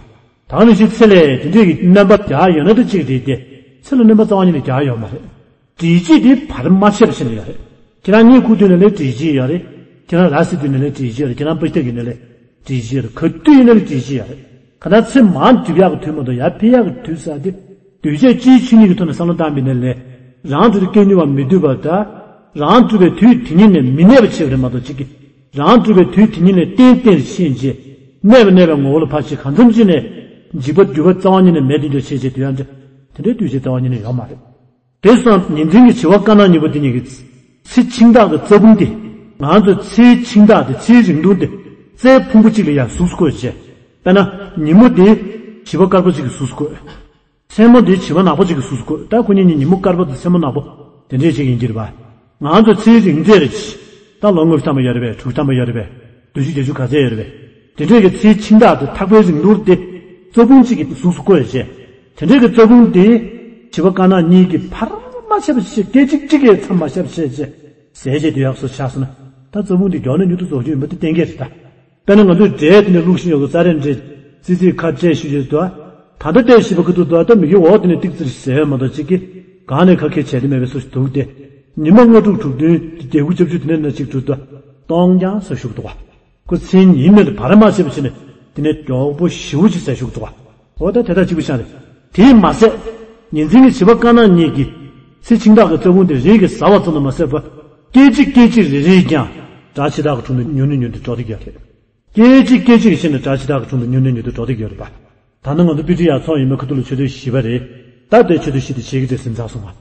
ད་ག་ནང་བཞིན་ཚེ་ལས་དེ་འདྲས་ཀྱི་སྣོན་པ་རྒྱག་ཡོད་ན་ད་གཅིག་རེད་དེ། ཚེ་ལ་སྣོན་པ་རྩ་བ་ཉིད་ནས་རྒྱག་ཡོད་མ་རེད། སྒྲིབ་བྱེད་དེ་བར་མ་ཆད་པ་བྱས་ནས་ཡོད་རེད། ཁྱེད་རང་གཉིད་ཁུག་དུས་ནས་ལས་སྒྲིབ་བྱེད་ཡོད་རེད། ཁྱེད་རང་ར་བཟི་དུས་ནས་ལས་སྒྲིབ་བྱེད་ཡོད་རེད། ཁྱེད་རང་པ་སྟེགས་ཀྱི་ནས་ལས་སྒྲིབ་བྱེད་ཡོད་རེད། ག་དུས་ཡིན་ན་ལས་སྒྲིབ་བྱེད་ཡོད་རེད། ག་ད་ཚེ་མར་འགྲིབ་ཡག་གི་དུས་མ་གཏོགས་ཡར་འཕེལ་ཡག་གི་དུས་ས་དེ། འདུས་བྱས་སྤྱིའི་ཆོས་ཉིད་ཀྱི་ཐོག་ནས་བསམ་བློ་བཏང་བའི་ནས་ལས། རང་གྲོལ་དུ་སྐྱེ་ནུས་པ་མི་འདུས་པ་དང་། རང་གྲོལ་བའི་དུས་དེ་ཉིད་ནས་མི་གནས་པ་བྱེད་པ་རེད་མ་གཏོགས་གཅིག་གིས། རང་གྲོལ་བའི་དུས་དེ་ཉིད་ནས་གཏན་གཏན་ཕྱིན་རྗེས། གནས་པ་གནས་པའི་ངོ་བོ་ལ་ཕར་ཕྱིན་གང་འཚམ་ཅིག་ནས། འཇིག་པ་འདུས་པ་རྩ་བ་ཉིད་ནས་མེད་དུ་འགྱུར་བྱེད་ཅེས་དུས་ཡང་འདྲ། དེ་འདྲའི་འདུས་བྱས་རྩ་བ་ཉིད་ནས་ཡོད་མ་རེད། དེ་སོང་ཉིན་མཚན་གྱི་བྱིས་པ་དཀར་ནག་གཉིས་པོ་དེ་གཉིས་ཀྱི་ཚེ་འཆིང་ཐག་གི་རྩ་ཕུང་དེ། ང་ཚོ་ཚེའི་འཆིང་ཐག་དེ་ཚེའི་རིང་ཐུང་དེ་རྩའི་ཕུང་པོ་གཅིག་ལ་ཡང་གཟུགས་སུ་བཀོད་བྱས། དཔེར་ན་ཉིན་མོ་དེ་བྱིས་པ་དཀར་པོ་གཅིག་གི་གཟུགས་སུ་བཀོད། མཚན་མོ་དེ་བྱིས་པ་ནག་པོ་གཅིག་གི་གཟུགས་སུ་བཀོད། ད་ཁོ་གཉིས་གཉིས་ཉིན་མོ་དཀར་པོ་དང་མཚན་མོ་ནག་པོ་དེ་འདྲས་ཅིག་ཡིན་གྱི་རེད་པ། ང་ཚོ་ཚེའི་རིང་ཚད་རེད། ད་ལོ་ལྔ་བཅུ་ཐམ་པ་ཡོད་རེད་པས། དྲུག་ཅུ་ཐམ་པ་ཡོད་རེད་པས། བདུན་ཅུ་བརྒྱད་ཅུ་ག་ཚད་ཡོད་རེད་པས། དེ་འདྲས་ཀྱི་ཚེའི་འཆིང་ཐག་དེ་ཐག་པའི་རིང་ཐུང་དེ་རྩ་ཕུང་གཅིག་གི་གཟུགས་སུ་བཀོད་བྱས། དེ་འདྲས་ཀྱི་རྩ་ཕུང་དེ་བྱིས་པ་དཀར་ནག་གཉིས་ཀྱིས་བར་མ་ཆད་པ་བྱས་སྐད་ཅིག་གཅིག་གིས་མཚམས་མ་བཞག་པ་བྱས་བྱས་ཟས་བྱས་དུས་ཡག་སོ་ཆགས་སོང་ན། ད་རྩ་ཕུང་དེ་མགྱོགས་ནས་མྱུར་དུ་རྫོགས་རྒྱུ་ཡིན་པ་དེ་གཏན་འཁེལ་རེད་ད། དཔེར་ན་ང་ཚོས་འབྲས་དེ་ནས་བླུགས་ཤིང་ཡོད་དགོས་རྩ་རེ་འབྲས་ཙི་ཙི་ཁ་འབྲས་ཞུ་ཞུ་དུ། ད་ལྟ་འབྲས་ཞིབ་པ་ཁ་ཐུག་ཏུ་ད་མི་གི་འོག་དེ་ནས་ཏིག་ཙིར་ཟེར་མ་གཏོགས་གཅིག་གིས་གང་ནས་ཁ་ཁས་བྱས་དེ་མེད་པའི་བཟོ་ཞིག་འདུག་སྟེ། ཉི་མ་ལྔ་དྲུག་དྲུག་བདུན་དེ་བརྒྱད་དགུ་བཅུ་བཅུ་དེ་ནས་ན་གཅིག་དྲུག་ཏུ་སྟོང་རྐྱང་ས་ཞུགས་འདུག་བ། ཁོ་ཚེའི་ཉིན་མེད་དུ་བར་མ་ཆད་པ་བྱས་ནས་དེ་ནས་མགྱོགས་པོ་ཞེ་པོ་ཅིག་ས་ཞུགས་འདུག་བ། འོ་ད་དེ་དག་གཅིག་པུ་ཤ་རེད། དེས་མ་ཟད། ཉིན་མཚན་གྱི་བྱིས་པ་དཀར་ནག་གཉིས་ཀྱིས་ཚེ་འཆིང་ཐག་གི་རྩ་ཕུང་དེ་རེས་ཀྱིས་ཟ་བ་ཙམ་དུ་མ་ཟད་པར་སྐད་ཅིག་སྐད་ཅིག་རེ་རེས་ཀྱང་དགྲ་འཆི་བདག་གི་དྲུང་དུ་མྱུར་ནས་མྱུར་དུ་འགྲོ་བསྡད་ཀྱི་ཡོད་རེད། སྐད་ཅིག་སྐད་ཅིག་གི་ཕྱིར་ནས་དགྲ་འཆི་བདག་གི་དྲུང་དུ་མྱུར་ནས་མྱུར་དུ་འགྲོ་བསྡད་ཀྱི་ཡོད་རེད་པ། ད་ནི་ང་ཚོ་པི་ཏི་ཡར་ཚོགས་ཡོད་མེད་ཁ་ཐུག་ལ་ཆུ་ཚོད་བཞི་པ་རེད། ད་ལྟའི་ཆུ་ཚོད་བཞི་དེ་ཕྱེད་ཀ་དེ་ཟིན་ཚར་སོང་བ།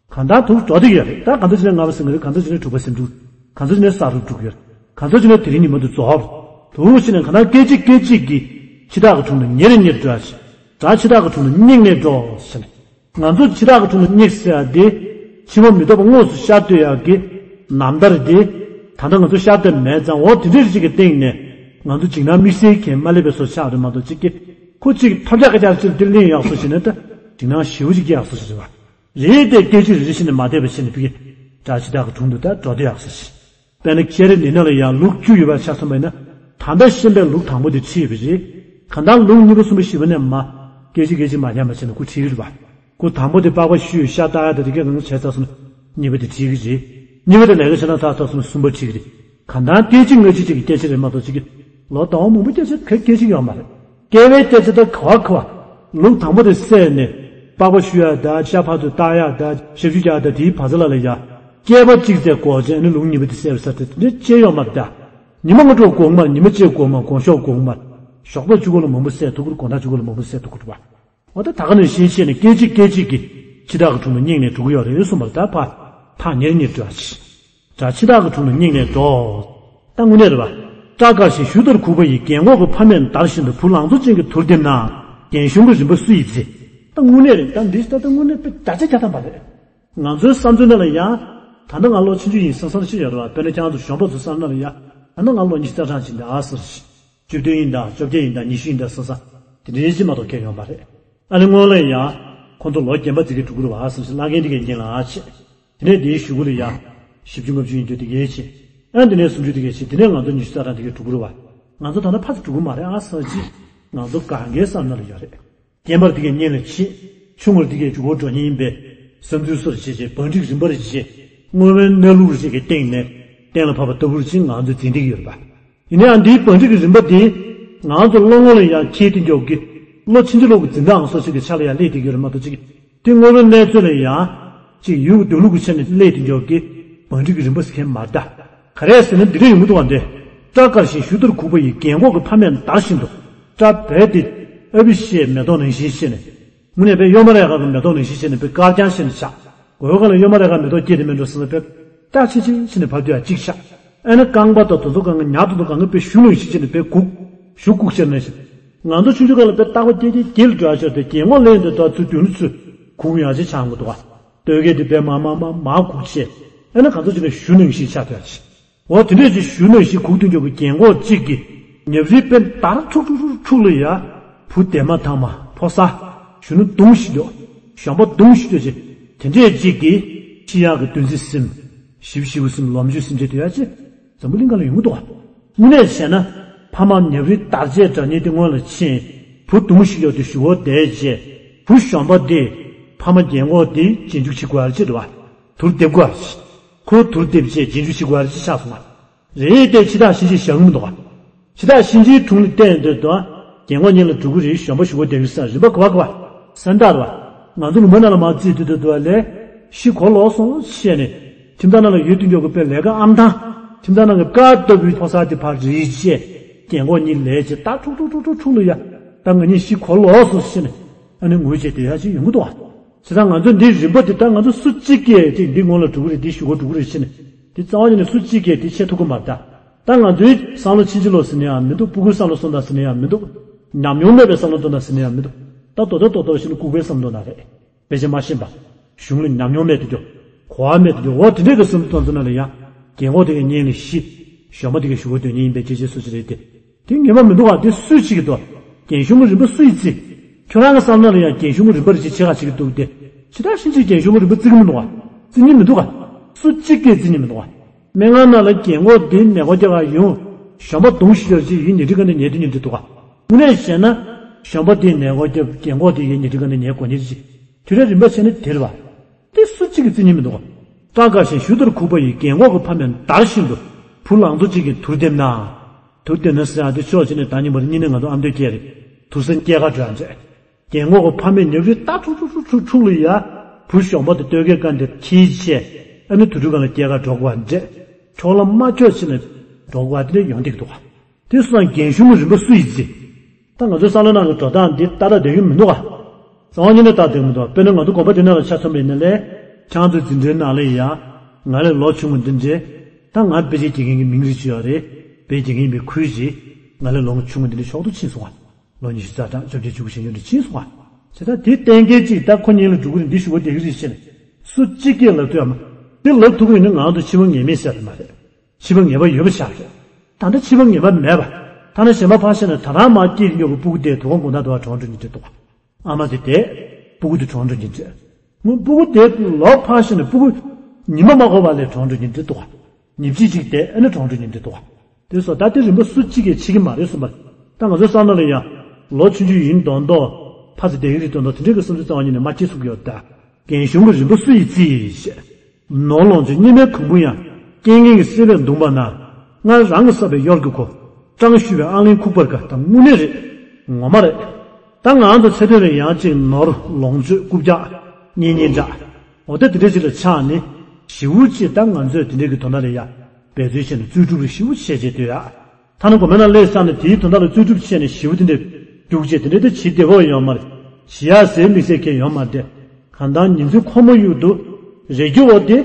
གང་ལྟར་དུ་འགྲོ་བསྡད་ཀྱི་ཡོད་རེད། ད་གང་ཚོད་ཅིག་ནས་ལྔ་པ་ཟིན་གྱི་རེད། གང་ཚོད་ཅིག་ནས་དྲུག་པ་ཟིན་འགྲོ། གང་ཚོད་ཅིག་ནས་ས་རུབ་འགྲོ་གི་ཡོད་རེད། གང་ཚོད་ཅིག་ནས་དེ་རིང་ཉི་མ་དུ་རྫོགས་རེད། དུ་ཕྱིན་ནས་གང་ལྟར་སྐད་ཅིག་སྐད་ཅིག་གིས་འཆི་བདག་གི་དྲུང་དུ་ཉེ་རུ་ཉེ་རུ་འགྲོ་ཡ་ཞིག་དགྲ་འཆི་བདག་གི་དྲུང་དུ་སྙེག་ནས་འགྲོ་ཞེས། ང་ཚོ་འཆི་བདག་གི་དྲུང་དུ་སྙེག་ཟེར་ཡ་དེ། འཆི་བ་མི་ཐོབ་པ་དངོས་སུ་ཤར་སྡོད་ཡག་གི་ནམ་ཟླ་རེད་དེ། ད་ལྟ་ང་ཚོ་ཤར་སྡོད་མེད་ཙང་འོ་དེ་འདྲའི་རིགས་ཀྱི་སྟེང་ནས་ང་ཚོ་འཇིགས་སྣང་དམིགས་བསལ་གྱི་མ་སླེབས་པའི་བཟོ་ཆགས་རེད་མ་གཏོགས་གཅིག་གི་ཁོ་གཅིག་ཐོབ་རྒྱག་ག་རྒྱག་ཅིག་དེ་གླེང་ཡག་བཟོ་བྱས་ན་ད་འཇིགས་སྣང་ཞེ་པོ་ཅིག་སྐྱེ་ཡག་བཟོ་ཞིག་རེད་བ། རེད་དེ་སྐད་ཅིག་རེ་རེ་བཞིན་ནས་མ་བསྡད་པ་བྱས་ནས་ཕ་གི་དགྲ་འཆི་བདག་གི་དྲུང་དུ་ད་འགྲོ་སྡོད་ཡག་བཟོ་ཞིག་དཔེར་ན་ཁྱེད་རེ་འདི་ནང་ལ་ཡང་ལུག་བཅུ་ཡོད་པ་ཆ་མཚོན་པ་ཡིན་ན། ད་ལྟ་ཤེས་པའི་ལུག་དང་པོ་དེ་ཁྲིད་པ་རེད། གང་ལྟར་ལུག་གཉིས་པ་གསུམ་པ་བཞི་པ་ནས་མ། སྐད་ཅིག་སྐད་ཅིག་མ་ཉམས་པ་བྱས་ནས་ཁོ་ཁྲིད་ཀྱི་རེད་པ། ཁོ་དང་པོ་དེ་པགས་པ་བཤུས་ཤ་བཏགས་ཡ་དང་དེ་གས་གང་བྱས་ཚར་སོང་ན། གཉིས་པ་དེ་ཁྲིད་ཀྱི་རེད། གཉིས་པ་དེ་ལས་ཀ་བྱེད་སྟངས་ཚར་ཚར་སོང་ན་གསུམ་པ་ཁྲིད་ཀྱི་རེད། གང་ལྟར་སྐད་ཅིག་སྔ་ཕྱི་གཅིག་གི་སྐད་ཆ་རེད་མ་གཏོགས་གཅིག་གི་ལོ་ཟླ་བ་མང་པོ་སྐད་ཆ་ག་སྐད་ཅིག་ཡོད་མ་རེད། སྐྱེ་བའི་སྐད་ཆ་དང་ག་བ་ག་བ། ལུག་དང་པོ་དེ་བསད་ནས་པགས་པ་བཤུ་ཡ་དང་ཤ་ཕར་ཚུར་བཏགས་ཡ་དང་ཞབས་ཞུ་རྒྱག་ཡ་དང་དེའི་བར་མཚམས་ལ་ལ་ཡ། སྐྱེས་པ་གཅིག་ཚེ་འགོར་རྗེས་ནི་ལུག་གཉིས་པ་དེ་བསད་པ་ས་དེ་དེ་འདྲ་ཅི་ཡོད་མ་རེད་ད། ཉི་མ་སྔ་དྲོ་དགོང་མར་ཉི་མ་གཅིག་དགོང་མར་དགོང་ཞོགས་དགོང་མར། ཞོགས་པ་གཅིག་པོ་ལ་མང་པོ་བསད་ཐུབ་ཀྱི་རེད། དགོང་དག་གཅིག་པོ་ལ་མང་པོ་བསད་ཐུབ་ཀྱི་རེད་པ། འོ་ད་ད་ག་ནས་ཤེས་ཤེས་ནས་སྐད་ཅིག་སྐད་ཅིག་གིས་འཆི་བདག་གི་དྲུང་དུ་སྙེག་ནས་འགྲོ་གི་ཡོད་རེད་གསུངས་པ་རེད། ད་ཕར་ཐག་ཉེ་རུ་ཉེ་རུ་འགྲོ་ཡ་ཞིག་དགྲ་འཆི་བདག་གི་དྲུང་དུ་སྙེག་ནས་འགྲོ། ད་དངོས་གནས་རེད་པ། སྐྲ་དཀར་ཞིང་གཞུ་ལྟར་གུག་པ་ཡིས། རྒན་གོག་གི་ཕ་མས་འདར་བཞིན་དུ། བུ་ལང་ཚོ་ཅན་གྱི་དུར་འདེབས་ན། རྒན་གཞོན་གྱི་རིམ་པ་སུ་ཡིས་བརྩི། ད་དངོས་གནས་རེད། ད་འདི་ད་ལྟ་དངོས་གནས་དཔེ་བརྒྱ་ཆ་བརྒྱ་ཐམ་པ་རེད། ང་ཚོའི་བསམ་ཚུལ་ནང་ལ་ཡང་། ད་ལྟ་ང་ལོ་ཆུང་ཆུང་ཡིན་བསམ་བསམ་ཞིག་ཡོད་རེད་པ། དཔེར་ན་ཁྱེད་རང་ཚོ་གཞོན་པ་ཚོ་བསམ་ན་ལ་ཡང་། ད་ལྟ་ང་ལོ་ཉི་ཤུ་རྩ་གྲངས་ཅིག་འདུག་ཨ་ཟེར་ཞིག་བཅུ་བདུན་ཡིན་དང་བཅོ་བརྒྱད་ཡིན་དང་ཉི་ཤུ་ཡིན་དང་སོ་སོ་དེ་འདྲའི་ཅིག་མ་གཏོགས་ཁྱད་ཡོད་མ་རེད། ཨ་ནི་སྔོན་ལ་ཡང་ཁོང་ཚོ་ལོ་རྒན་པ་ཙི་གེ་འགྲོ་གི་རེད་བ་བསམ་ཞིག་བླ་རྒན་དེ་གའི་ཉིན་ལ་ཨ་ཆེ། དེ་ནས་དེའི་གཞུག་གུ་ལ་ཡང་བཞི་བཅུ་ལྔ་བཅུ་ཡིན་རྒྱུ་དེ་གའི་ཆེ། ཨ་དེ་ནས་སུམ་ཅུ་དེ་གའི་ཆེ། དེ་ནས་ང་ཚོ་ཉི་ཤུ་རྩ་གྲངས་དེ་གའི་འགྲོ་གི་རེད་བ། ང་ཚོ་ད་ལྟ་ཕར་ཚུར་འགྲོ་གི་མ་རེད་ཨ་བསམ་ཅིག་ང་ཚོ་གང་གའི་བསམ་ན་ལ་ཡོད་རེད། རྒན་པར་དེ་གའི་གཉེན་ལ་ཆེ། ཆུང་ངུར་དེ་གའི་འཇུག་སྒོ་འགྲོ་མཁན་ཡིན་པས། བསམ་ཚུལ་སོར་བྱེད་ཅེས་བང་སྒྲིག་རིམ་པར་བྱེད་ཅེས་སྔོན་མའི་གནས་ལུགས་རེ་ཅིག་གི་སྟེང་ནས་གཏན་ལ་ཕབ་པ་ལྟ་བུར་ཅིག་ང་ཚོས་འཛིན་བསྡད་ཀྱི་ཡོད་རེད་པ། ཡིན་ནའང་འདིའི་བང་སྒྲིག་གི་རིམ་པ་འདི་ང་ཚོ་བློ་ངོ་ལ་ཡང་འཁྱེར་བསྡད་འཇོག་གི། བློ་ཕྱིན་ཅི་ལོག་གི་འཛིན་སྟངས་སོགས་ཤིག་གི་ཆ་ལ་ཡང་སླེབས་བསྡད་ཀྱི་ཡོད་རེད་མ་གཏོགས་ཅིག་དེ་དངོས་པོའི་གནས་ཚུལ་ལ་ཡང་ཅིག་ཡུལ་གྱི་འདོད་ལུགས་ཀྱི་ཆ་ནས་སླེབས་བསྡད་འཇོག་གི། བང་སྒྲིག་གི་རིམ་པ་ཟེར་མཁན་མ་རེད་ད། ག་རེ་ཟེར་ན་འདི་འདྲ་ཡོང་གི་འདུག་བ། འདི་སྐྲ་དཀར་ཞིང་གཞུ་ལྟར་གུག་པ་ཡི། རྒན་གོག་གི་ཕ་མས་འདར་བཞིན་དུ། སྐྲ་བལ་ཏེ་ཨ་བི་ཤེས་མེ་ཏོག་ནང་བཞིན་ཤེས་ནས། དངོས་གནས་དཔེ་གཡོན་མ་རེ་ཁ་གི་མེ་ཏོག་ནང་བཞིན་བྱས་ནས་དཔེ་དཀར་རྐྱང་བྱས་ནས་ཆགས། མགོའི་ཁ་ལ་གཡོན་མ་རེ་ཁ་མེ་ཏོག་སྐྱེས་ཏེ་མེད་འགྲོ་ཟེར་ན་དཔེ་སྐྲག་ཆི་ཆི་བྱས་ནས་བབས་དུས་ཡང་གཅིག་ཆགས། ཨ་ནི་རྐང་པ་དང་དེ་ཚོ་སྒང་གི་ཉག་ཏོག་ཏོ་སྒང་གི་དཔེ་གཞུ་ནང་བཞིན་བྱས་ནས་དཔེ་གུག་གཞུ་གུག་བྱས་ནས་ཤི། ང་ཚོ་ཆུང་ཆུང་སྒང་ལ་དཔེ་རྟག་པ་སྐྱེ་སྐྱེ་སྐྱེ་ལ་འགྲོ་ཡ་ཆོག་དེ་རྒན་གོག་སླེབས་དུས་ད་ཚུར་མདུན་ལ་ཚུར་གུག་ཡང་ཆེ་ཆགས་འགོ་འདུག་ག་སྟོད་སྐད་དེ་དཔེ་མ་མ་མ་མ་གུག་བྱས། ཨ་ནི་གང་ཚོ་བྱས་ནས་གཞུ་ནང་བཞིན་ཆགས་ཐུབ་ཡ་ཆེ། འོ་དེ་འདྲས་ཅིག་གཞུ་ནང་བཞིན་གུག་ཐོན་ཆོག་གི་རྒན་གོག་གཅིག་གིས་ཉབ་རིལ་དཔེ་འདར་འཁྲུག་འཁྲུག་འཁྲུག་འཁྲུག་ལ་ཡ། བུ་དེ་མ་ཐང་མ་ཕོ་གསར། གཞུ་ནང་རྡུང་ཤི་འགྱོ། གཞོན་པ་རྡུང་ཤི་འགྱོ་ཅེས། དེ་འདྲས་གཅིག་གིས་ཤི་ཡག་གི་བདུད་རྩི་སིམ། ཞི་བ་ཞི་བ་སིམ་ལོ་མཇུག་སིམ་བྱེད་དུ་ཡ་ཅེ། འཛམ་བུ་གླིང་ག་ལ་ཡོང་གི་འདུག་ག་དངོས་གནས་བྱས་ན། ཕ་མ་ཉབ་རིལ་འདར་བྱས་འདྲ་མཉེན་དེ་སྔོན་ལ་ཕྱིན། བུ་རྡུང་ཤི་འགྱོ་དུས་གཞུ་བོ་བསྡད་བྱས། བུ་གཞོན་པ་དེ། ཕ་མ་རྒན་གོག་དེ་རྗེས་འཇུག་བྱེད་དགོས་ཡ་ཅེ་འདུག་ག་དུར་འདེབས་དགོས་ཡ་ཅེ། ཁོ་དུར་འདེབས་བྱས་རྗེས་འཇུག་བྱེད་དགོས་ཡ་ཅེ་ཆགས་སོང་ང་། རེད་དེ་ཕྱི་ཐག་ཕྱིན་ཆད་བཞག་གི་མི་འདུག་ག་ཕྱི་ཐག་ཕྱིན་ཆད་དྲུང་ལ་བསྟན་འདོད་དོ། རྒན་གོག་གཉིས་ལ་འགྲོ་གི་རེད། གཞོན་པ་གཞུ་བོ་བསྡད་ཡོད་ས་རིམ་པ་ག་བ་ག་བ། སེམས་ཐག་རེད་བ། ང་ཚོ་ལུང་པ་ནང་ལ་མར་རྩིས་སྡོད་སྡོད་སྡོད་ལས། ཤི་གོ་ལོག་སོང་བཤད་ནས། ཁྱིམ་ཚང་ནང་ལ་ཡོད་དུས་མགྱོགས་ཀྱི་དཔེ་ལས་ཀ་ཨམ་ཐང་། ཁྱིམ་ཚང་ནང་གི་དཀར་ལྟ་བུའི་ཕོ་གསར་དེ་ཕར་རིལ་བྱས། རྒན་གོག་གཉིས་ལས་བྱས་ད་འཁྲུག་འཁྲུག་འཁྲུག་འཁྲུག་འཁྲུག་ལ་ཡ། ད་ང་གཉིས་ཤི་གོ་ལོག་སོང་བཤད་ནས། ཨ་ནི་ངུ་བྱས་སྡོད་ཡ་ཅིག་ཡོང་གི་འདུག་བ། བྱས་ཙང་ང་ཚོ་འདིའི་རིམ་པ་འདི་ལྟར་ང་ཚོ་སུ་གཅིག་གིས་ཅིག་འདི་སྔོན་ལ་འགྲོ་གི་རེད། འདི་གཞུག་གུ་འགྲོ་གི་རེད་ཟེར་ནས། འདི་རྩ་བ་ཉིད་ནས་སུ་གཅིག་གིས་འདི་ཆེ་ཐུབ་ཀྱི་མ་རེད་ད། ད་ང་ཚོའི་བསམ་བློ་ཕྱིན་ཅི་ལོག་ཟེར་ནས་ཡང་མི་འདུག་སྤུ་གུའི་བསམ་བློ་གསུངས་དང་ཟེར་ནས་ཡང་མི་འདུག་ཉམས་མྱོང་མེད་པའི་བསམ་བློ་གཏོང་དང་ཟེར་ནས་ཡང་མི་འདུག་ད་རྡོག་རྡོག་རྡོག་རྡོག་བྱས་ནས་ལྐུགས་པའི་བསམ་བློ་གཏོང་ན་རེད། དཔེ་ཆ་མ་ཤེས་པ། གཞུང་ལ་ཉམས་མྱོང་མེད་དུ་འགྱོ། གོ་བ་མེད་དུ་འགྱོ། འོ་དེ་འདྲས་ཀྱི་བསམ་བློ་གཏོང་ཚུལ་ན་ལ་ཡང་། རྒན་གོག་དེ་གའི་གཉེན་ལ་ཤི། གཞོན་པ་དེ་གའི་གཞུག་གུ་དོན་གཉེན་ཡིན་པའི་སྐད་ཆ་སུ་ཞིག་རེད་དེ། དེ་ངེས་པ་མི་འདུག་ག་དེ་སུས་བྱེད་ཀྱི་འདུག་རྒན་གཞོན་གྱི་རིམ་པ་སུ་ཡིས་བརྩི། ཁྱོད་རང་གི་བསམ་བློ་ལ་ཡང་རྒན་གཞོན་གྱི་རིམ་པ་རེ་ཅིག་ཕྱེ་ག་བྱེད་ཀྱི་འདུག་སྟེ། ཇི་ལྟར་ཕྱིན་ཆད་རྒན་གཞོན་གྱི་རིམ་པ་བརྩི་གི་མི་འདུག་ག་བརྩི་མཁན་མི་འདུག་ག་སུ་གཅིག་གིས་བརྩི་མཁན་མི་འདུག་ག་སྨན་ཁང་ནང་ལ་རྒན་གོག་འདི་ནད་འགོག་རྒྱག་ག་ཡོང་། གཞོན་པ་གདོང་ཞིག་ཡོད་ཅིག་ཡིན་ཉལ་ཁྲིའི་སྒང་ནས་ཉལ་དུས་ཉལ་དུས་འདུག་ག་དངོས་གནས་བཤད་ན། གཞོན་པ་འདི་ནད་འགོག་རྒྱག་རྒན་གོག་འདི་ཡིན་ཉལ་ཁྲིའི་སྒང་ནས་ཉལ་དགོས་ཉལ་ཅིག་དུས་རབས་རིམ་པ་བྱས་ན་དེ་རེད་བ། དེ་སུ་གཅིག་གིས་བརྩི་མཁན་མི་འདུག་ག་སྐྲ་དཀར་ཞིང་གཞུ་ལྟར་གུག་པ་ཡི། རྒན་གོག་གི་ཕ་མས་འདར་བཞིན་དུ། བུ་ལང་ཚོ་གཅིག་གིས་དུར་འདེབས་ན། དུར་འདེབས་ན་ཟེར་ཡག་དེ་ཕྱོགས་གཅིག་ནས་ད་ཉིན་མོར་གཉིས་ནས་ང་ཚོ་ཨ་མདོའི་སྐད་རེད། དུར་སེམས་སྐྱེལ་ག་འགྲོ་ཡག་མཛད། རྒན་གོག་གི་ཕ་མས་ཉབ་རིལ་ལྟ་འཁྲུག་འཁྲུག་འཁྲུག་འཁྲུག་འཁྲུག་ལ་ཡ། བུ་གཞོན་པ་དེ་སྟོད་སྐད་བཀག་འདེབས་ཁྱེར་བྱས། ཨ་ནི་དུར་ཁྲོད་སྒང་ལ་སྐྱེལ་ག་འགྲོ་དགོས་པ་འདྲས། འཁྱོག་ལ་མ་འཁྱོག་བྱས་ནས་འགྲོ་དགོས་པ་དེ་འདྲས་ཡོང་བསྡད་ཀྱི་འདུག་ག་དེ་སོང་ཙང་རྒན་གཞོན་གྱི་རིམ་པ་སུ་ཡིས་བརྩི། ད་ང་ཚོའི་བསམ་བློ་ནང་གི་འགྲོ་སྟངས་འདི་ཏག་ཏག་བསྡད་ཀྱི་མི་འདུག་ག་རྩ་བ་ཉིད་ནས་ཏག་ཏག་བསྡད་ཀྱི་མི་འདུག་དཔེར་ན་ང་ཚོ་དགོན་པ་འདི་ནང་ལ་ཆ་མཚོན་པ་ཡིན་ན་ལས། ཁྱེད་ཚོའི་འཛིན་གྲྭའི་ནང་ལ་ཡ། ང་ལས་ལོ་ཆུང་བ་འདི་འདྲས། ད་ང་དཔེ་ཆ་སྐྱེལ་མཁན་གྱི་མིང་རེ་ཅིག་ཡོད་རེད། དཔེ་སྐྱེལ་མཁན་ཡིན་པའི་ཁུལ་ཅིག་ང་ལས་ལོ་ཆུང་བ་འདི་འདྲས་མཆོག་ཏུ་ཕྱིན་སོང་ང་། ལོ་ཉི་ཤུ་རྩ་གྲངས་བཅོ་བརྒྱད་བཅུ་དགུ་ཞེ་ཉུང་དུ་ཕྱིན་སོང་ང་། བྱས་ཙང་དེ་གཏན་འཁེལ་གཅིག་ད་ཁོ་གཉིས་ལ་འགྲོ་གི་རེད། འདི་ཞུ་བ་བསྡད་ཀྱི་རེད་ཞེས་ནས། སུ་གཅིག་གིས་ལབ་ཐུབ་ཡོད་མ། དེ་ལབ་ཐུབ་ཀྱི་ཡོད་ན་ང་ཚོ་ཕྱི་པ་ངེས་མེད་ཟེར་བ་མ་རེད། ཕྱི་པ་ངེས་པ་ཡོད་པ་ཆགས་རེད། ད་ལྟ་ཕྱི་པ་ངེས་པ་མེད་པ། ཐ་ན་གཞན་པ་ཕར་བཞག་ན་ད་རང་མར་སྐྱེས་ཡོད་པའི་སྤུ་གུ་དེ་དོ་དགོང་དགོང་དག་དུ་བ་གྲོངས་འགྲོ་ཉེན་ཁ་འདུག་ག་ཨ་མ་དེ་དེ། སྤུ་གུ་དེ་གྲོངས་འགྲོ་ཉེན་ཁ། སྔོན་སྤུ་གུ་དེ་ལོ་ཕར་བཞག་ན་སྤུ་གུ་ཉི་མ་མ་འགོར་བ་ལས་གྲོངས་འགྲོ་ཉེན་ཁ་འདུག་ག་ཉིན་གཅིག་གཅིག་དེ་ཨ་ནི་གྲོངས་འགྲོ་ཉེན་ཁ་འདུག་ག་དེ་སོ་ད་དེ་རིམ་པ་སུ་གཅིག་གིས་བྱེད་ཀྱི་མ་རེད་གསུངས་པ། ད་ང་ཚོའི་བསམ་བློ་ལ་ཡང་། ལོ་ཆུང་ཆུང་ཡིན་མདོག་མདོག་ཕ་ཚ་བསྡད་ཀྱི་རེད་མདོག་མདོག་དེ་འདྲའི་གི་བསམ་ཚུལ་རྩ་བ་ཉིད་ནས་མ་སྐྱེ་ཐུབ་ཀྱི་ཡོད་ད། རྒན་གཞོན་གྱི་རིམ་པ་སུ་ཡིས་བརྩི་ཞེས། ནོར་ལོངས་སྤྱོད་གཉིས་མེད་གང་བུ་ཡང་། རྐྱེན་ངན་གྱི་སྲེད་པས་གདུངས་པ་ན། སྔར་རང་གིས་བསགས་པའི་གཡོར་གྱི་མགོ། སྤྲང་ཞུས་པའི་ཨང་གླིང་ཁུག་པར་དཀའ། ད་དངོས་གནས་རེད། ངོ་མ་རེད། ད་ང་ཚོ་ཚེ་དོན་ལ་ཡང་ཅིག་ནོར་ལོངས་སྤྱོད་རྐུབ་བཀྱག་གཉེན་ཉེ་འདྲ། འོ་ད་དེ་འདྲ་ཞིག་ལ་ཆགས་ནས། ཞེ་པོ་ཅིག་ད་ང་ཚོས་དེ་འདྲའི་གི་དོན་དག་ལ་ཡ། འབད་རྩོལ་བྱས་ནས་རྩོལ་སྒྲུབ་རེ་ཞེ་པོ་བྱས་བྱས་སྡོད་ཡ། ཐ་ན་དགོན་པའི་ནང་སླེབས་ཚར་ནས་དེའི་དོན་དག་ལ་རྩོལ་སྒྲུབ་བྱས་ནས་ཞེ་པོ་དེ་འདྲ་རྒྱུགས་བྱས་དེ་འདྲ་ད་བྱེད་བདེ་པོ་ཡོད་མ་རེད། བྱེད་ཡ་ཟེར་དམིགས་བསལ་གང་ཡང་ཡོད་མ་རེད། གང་ལྟར་ཉིན་མཚན་ཁོ་མ་གཡུག་ཏུ། རེ་རྒྱུ་འོ་དེ།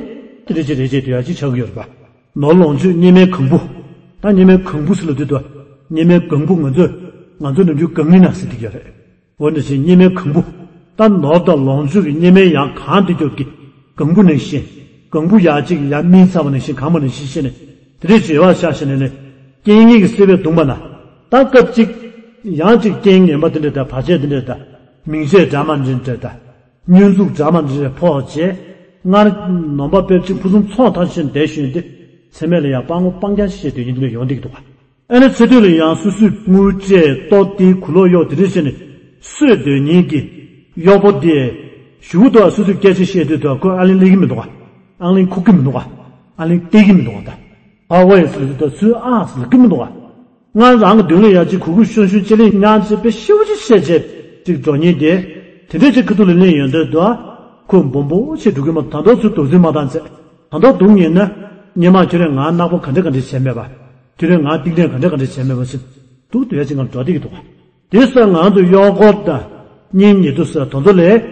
དེ་འདྲ་ཅིག་རེ་བྱས་སྡོད་ཡ་ཅིག་ཆགས་ཀྱི་ཡོད་རེད་པ། ནོར་ལོངས་སྤྱོད་གཉེན་མེད་གང་བུ། ད་གཉེན་མེད་གང་བུ་ཟེར་ལབ་དུས་དུ། གཉེན་མེད་གང་བུ་ང་ཚོས། ང་ཚོ་ནམ་རྒྱུན་གང་ངི་ན་ཟེར་གྱི་ཡོད་རེད། འོ་ན་ཅིག་གཉེན་མེད་གང་བུ། ད་ནོར་དང་ལོངས་སྤྱོད་ཀྱི་གཉེན་མེད་ཡང་གང་དེ་སྐྱོབ་ཀྱི། གང་བུ་ནང་བཞིན། གང་བུ་ཡར་གཅིག་ཡར་སྨིན་ཚར་བ་ནང་བཞིན་གང་བ་ནང་བཞིན་བྱས་ནས། དེ་འདྲའི་བྱེད་པ་ཆགས་བྱས་ནས་ནི། རྐྱེན་ངན་གྱི་སྲེད་པས་གདུངས་པ་ན། ད་སྐབས་གཅིག་ཡང་གཅིག་རྐྱེན་ངན་པ་དེ་འདྲ་དང་བར་ཆད་དེ་འདྲ་དང་མིང་ཆད་འདྲ་མ་འདྲ་འདྲ་དང་བསྙོན་འཛུགས་འདྲ་མ་འདྲ་འདྲ་ཕོག་བྱས། སྔར་ནོམ་པ་དཔེ་ཅིག་ཕུན་སུམ་ཚོགས་ཐང་ཆེན་བསྡད་བཞིན་དེ་ཚེ་སྨད་ལ་ཡང་སྤྲང་པོ་སྤྲང་རྐྱང་ཞིག་བྱེད་འདོད་ཉིན་དེ་འདྲ་ཡོང་བསྡད་ཀྱི་འདུག་ག་ཨ་ནི་ཚེ་སྟོད་ལ་ཡང་སོ་སོའི་དངུལ་སྤྲད་ལྟོ་དེ་གུ་ལོག་གཡོག་དེ་འདྲ་བྱས་ནས་གསོད་འདོད་ཉིན་གྱི་གཡོག་པོ་དེ་ཞུ་གི་འདུག་ག་སོ་སོའི་སྐད་ཆ་བཤད་དུས་དུ་ཁོས་ཨ་ལན་སླེབས་ཀྱི་མི་འདུག་ག་ཨ་ལན་ཁུག་གི་མི་འདུག་ག་ཨ་ལན་སྟེར་གྱི་མི་འདུག་ག་ད་ཨ་ཝེ་ཟེར་དུས་དུ་ཚུར་ཨ་ཟེར་གྱི་མི་འདུག་ག་ང་རང་གི་མདུན་ལ་ཡ་གཅིག་གུ་གུ་ཤོན་ཤོན་ཅི་ལིང་ཉག་ཅིག་དཔེ་ཤེའུ་ཅིག་བཤད་བྱས་ཅིག་འགྲོ་ཉིན་དེ། དེ་འདྲས་ཅིག་ཁ་ཐུག་ལ་གླེང་ཡོང་དུས་དུ། ཁོས་སྦོམ་པོ་ཆེ་འགྲོ་གི་མ་ད་དོ་ཚུར་དོ་འཛིན་མ་བཏང་ཚེ། ད་དོ་སྡུག་ཉེན་ན། སྙེ་མ་ཁྱོད་རས་ང་ནག་པོ་ག་འདྲས་ག་འདྲས་བྱས་མེད་པ། ཁྱོད་རས་ང་གཏིང་ནས་ག་འདྲས་ག་འདྲས་བྱས་མེད་པ་ཟེར། སྡུག་དུ་ཡ་ཅིག་ང་འགྲོ་བསྡད་ཀྱི་འདུག་ག་དེ་སང་ང་ཚོ་གཡོག་སྐོར་དང་། གཉེན་ཉེ་དུ་སོགས་དོ་ཚོ་ལས་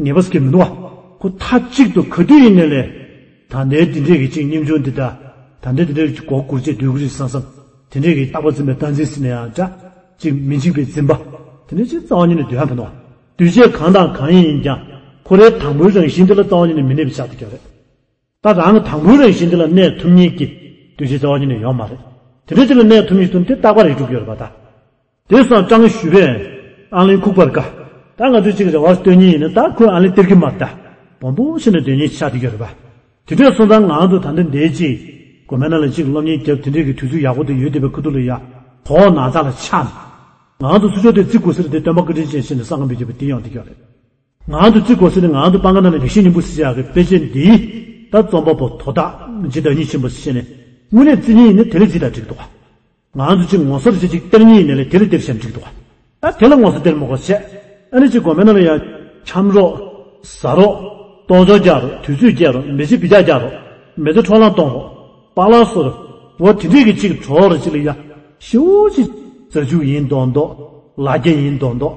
ངེས་པ་ཟེར་གྱི་མི་འདུག་ག་ཁོ་མཐའ་གཅིག་ཏུ་ག་དུས་ཡིན་ནའི་ལས། ད་ལྟའི་འདི་འདྲས་ཀྱི་ཅིག་སྙེམས་ཆུང་འདི་དང་། ད་ལྟའི་འདི་འདྲས་ཀྱི་མགོ་སྒུར་བྱས་སྡོད་ཀྱི་རེད་བསམ་བསམ། དེ་འདྲས་ཀྱི་རྟག་པ་འཛིན་པའི་སྟངས་འཛིན་ཟེར་ན་ཡང་འདྲ། ཅིག་མི་འཇིགས་པའི་འཛིན་པ། དེ་འདྲས་ཅིག་རྩ་བ་ཉིད་ནས་འདོད་ཡ་མི་འདུག་ག་འདུས་བྱས་གང་དང་གང་ཡིན་ཡིན་ཀྱང་ཁོ་རའི་དང་པོའི་རང་བཞིན་འདི་ལ་རྩ་བ་ཉིད་ནས་མི་གནས་པ་ཆགས་བསྡད་ཀྱི་ཡོད་རེད། ད་རང་གི་དང་པོའི་རང་བཞིན་འདི་ལ་གནས་ཐུབ་མཁན་གྱི་འདུས་བྱས་རྩ་བ་ཉིད་ནས་ཡོད་མ་རེད། དེ་འདྲ་ཅིག་ལ་གནས་ཐུབ་མཁན་ཞིག་ཐོན་དེ་རྟག་པར་ཡིད་སྒྲུབ་ཀྱི་ཡོད་རེད་པ་ད། དེ་སང་སྤྲང་ཞུ་བས་ཨང་གླིང་ཁུག་པར་དགའ། ད་ང་ཚོས་གཅིག་རེ་བ་སྟོན་མཁན་ཡིན་ན་ད་ཁོས་ཨང་གླིང་སྟེར་གྱི་མ་རེད་ད། སྦོམ་པོ་ཞིག་ནས་སྡོད་མཁན་ཆགས་བསྡད་ཀྱི་ཡོད་རེད་པ། དེ་འདྲས་སོང་ཙང་ང་ཚོ་ད་ལྟ་འདིའི་གཅིག་དགོན་པའི་ནང་ལ་གཅིག་སློབ་གཉེར་རྒྱབ་དེ་འདྲས་ཀྱི་དུས་ཚོད་ཡག་པོ་དེ་ཡོད་བསྡད་པའི་ཁ་ཐུག་ལ་ཡ། གོག་ན་ཚ་ལ་ཆགས་ནས། ང་ཚོ་ཚུར་ཕྱོགས་དེ་བརྩི་དགོས་ཟེར་ཏེ་སྟོན་པ་བཀའ་དྲིན་ཅན་ཞིག་ནས་བསམ་ཁམས་པའི་རྒྱལ་པོ་དེ་ཡོང་བསྡད་ཀྱི་ཡོད་རེད། ང་ཚོ་བརྩི་དགོས་ཟེར་ནས་ང་ཚོ་སྤང་ཁ་ནང་ནས་ལེགས་བཤད་སྙིང་པོ་ཟེར་ཡག་གི་དཔེ་ཆ་འདིའི་ད་རྩོམ་པ་པོ་དོ་བདག་རྗེ་བདག་ཉིད་ཆེན་པོ་ཟེར་བཤད་ནས་དངོས་གནས་བརྩི་མཁན་ཡིན་ན་དེ་ལ་བརྩིས་ད་འགྲིག་འདུག་ག་ང་ཚོ་གཅིག་ངོ་སོར་གཅིག་གཅིག་སྟེར་མཁན་ཡིན་ནའི་ལས་དེ་ལ་སྟེར་བྱས་འགྲིག་འདུག་ག་ད་དེ་ལ་ངོ་སོ་སྟེར་མི་དགོས་བྱས། ཨ་ནི་གཅིག་དགོན་པའི་ནང་ལ་ཡ། འཁྱམ་རོགས། ཟ་རོགས། གཏོང་ཆོག་རྒྱག་རོགས། དུས་ཚོད་རྒྱག་རོགས། མེ་ལྕེ་བི་ཅག་རྒྱག་རོགས། མེ་ཏོག་འཕྲོ་ལངས་གཏོང་རོགས། པཱ་ལགས་བཟོ་རོགས། འོ་དེ་འདྲས་ཀྱི་གཅིག་གྲོགས་རོགས་གཅིག་ལ་ཡ། ཞེ་པོ་ཅིག་རྩ་ཆུ་ཡིན་མདོག་མདོག་ལ་རྒྱ་ཡིན་མདོག་མདོག་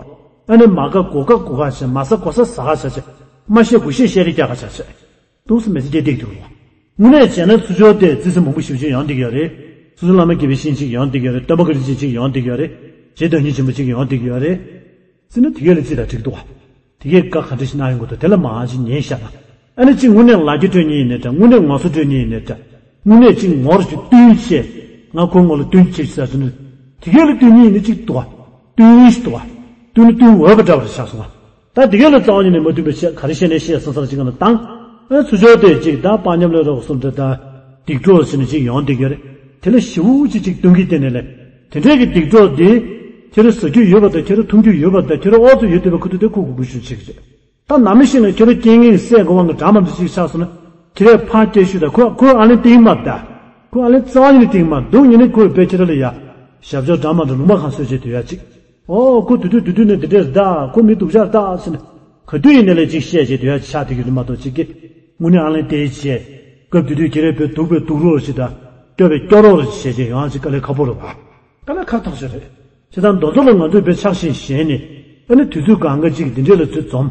ཨ་ནི་མ་དགའ་དགོས་དགའ་དགོས་དགའ་བྱས། མ་ཟ་དགོས་ཟ་ཟ་དགའ་བྱས་བྱས། མ་བཤད་དགོས་བཤད་བཤད་རེས་རྒྱག་དགའ་བྱས་བྱས། ཏོག་ཙམ་མི་ཚེ་སྐྱེལ་བསྡད་ཀྱི་འདུག་རོ། དངོས་གནས་བྱས་ན་ཚུར་ཕྱོགས་དེ་བརྩི་སེམས་མང་པོ་ཞེ་པོ་ཅིག་ཡོང་བསྡད་ཀྱི་ཡོད་རེད། སོ་སོ་བླ་མ་དགེ་བའི་བཤེས་གཉེན་ཅིག་ཡོང་བསྡད་ཀྱི་ཡོད་རེད། སྟོན་པ་བཀའ་དྲིན་ཅན་ཅིག་ཡོང་བསྡད་ཀྱི་ཡོད་རེད། རྗེ་བདག་ཉིད་ཆེན་པོ་ཅིག་ཡོང་བསྡད་ཀྱི་ཡོད་རེད། བརྩིས་ན་དེ་གས་ལ་བརྩིས་དང་འགྲིག་འདུག་ག་དེ་གས་བཀའ་ག་འདྲ་ཞིག་གནང་ཡོང་གི་འདུག་དེ་ལ་མར་ཅིག་ཉན་བཞག་ན། ཨ་ནི་གཅིག་དངོས་གནས་ལ་རྒྱ་སྤྲོད་མཁན་ཡིན་ནའི་འདྲ། དངོས་གནས་ངོ་སོ་སྤྲོད་མཁན་ཡིན་ནའི་འདྲ། དངོས་གནས་གཅིག་ངོ་རུ་ཅིག་བསྟུན་བྱས། ང་ཁོའི་ངོ་ལ་བསྟུན་བྱས་ཟེར་ཟེར་ནས། དེ་གས་ལ་བསྟུན་མཁན་ཡིན་ན་གཅིག་འདུག་ག་བསྟུན་ཞིག་འདུག་ག་བསྟུན་ན་བསྟུན་འོས་པ་འདྲ་བ་རེད་ཆགས་སོང་ང་། ད་དེ་གས་ལ་རྩ་བ་ཉིད་ནས་མ་མཐུན་པའི་ཆེད་ག་རེ་བཤད་ནས་བཤད་སོང་ས་ཅིག་ག་ན་བཏང་། ཨ་ཚུར་ཕྱོགས་དེ་གཅིག་ད་དཔའ་ཉམས་ལས་རོགས་སུ་འདྲ་ད། སྡིག་གྲོགས་ཟེར་ནས་གཅིག་ཡོང་བསྡད་ཀྱི་རེད། དེ་ལ་ཞེ་པོ་ཅིག་གཅིག་སྟོན་གྱི་བསྟན་ནས་ལས། དེ་འདྲས་ཀྱི་སྡིག་གྲོགས་དེ། ཁྱེད་རང་ཟ་རྒྱུ་ཡོད་པ་དང་ཁྱེད་རང་འཐུང་རྒྱུ་ཡོད་པ་དང་ཁྱེད་རང་ཨོ་ཚོ་ཡོད་བསྡད་པའི་ཁུ་ཐུག་དེ་ཁུ་གུ་གུ་ཞུ་བྱེད་ཀྱི་རེད། ད་ནམ་ཞིག་ན་ཁྱེད་རང་རྐྱེན་ངན་སེལ་དགོས་པ་ང་འདྲ་མ་འདྲ་ཅིག་ཆགས་སོང་ན། ཁྱེད་རས་ཕར་སྐད་ཤོད་དང་ཁོ་ཁོས་ཨ་ལན་སྟེར་མ་ད། ཁོས་ཨ་ལན་རྩ་བ་ཉིད་ནས་སྟེར་མ་འདུག་ཉིན་ནས་ཁོས་དཔེ་ཁྱེད་རང་ལ་ཡ། ཞབས་ཕྱོགས་འདྲ་མ་འདྲ་ལུང་པ་གང་བཟོས་བྱས་སྡོད་ཡ་ཅིག་ཨོ་ཁོ་དུས་དུས་དུས་དུས་ནས་འདི་འདྲས་རེད་ད། ཁོ་མི་སྡུག་ཅག་རེད་ད་ཟེར་ནས། ག་དུས་ཡིན་ནའི་ལས་ཅིག་བཤད་བྱས་སྡོད་ཡ་ཆགས་བསྡད་ཀྱི་རེད་མ་གཏོགས་ཅིག་གིས་དངོས་གནས་ཨ་ལན་སྟེར་བྱས། སྐབས་དེ་དུས་ཁྱེད་རས་དཔེ་སྡུག་པའི་སྡུག་རོགས་ཞིག་དང་། སྐྱོ་བའི་སྐྱོ་རོགས་ཞིག་བྱས་བྱས་ཡོང་ཡ་ཅིག་དཀའ་ལས་ཁག་པོ་རེད་པ། དཀའ་ལས་ཁག་ཐག་ཆོད་རེད། བྱས་ཙང་མདོ་ཚོགས་ལ་ང་ཚོས་དཔེ་ཆགས་ཤིང་ཞེན་ནས། ཨ་ནི་དུས་ཚོད་གང་ག་ཅིག་འདི་འདྲས་ལ་ཚུར་འཛོམས།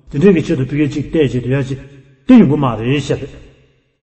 འདི་འདྲས་ཀྱི་ཆེད་དུ་ཕ་གིར་ཅིག་བལྟས་བྱས་སྡོད་ཡ་ཅིག་དེ་ཡོང་གི་མ་རེད་བཤད་པས།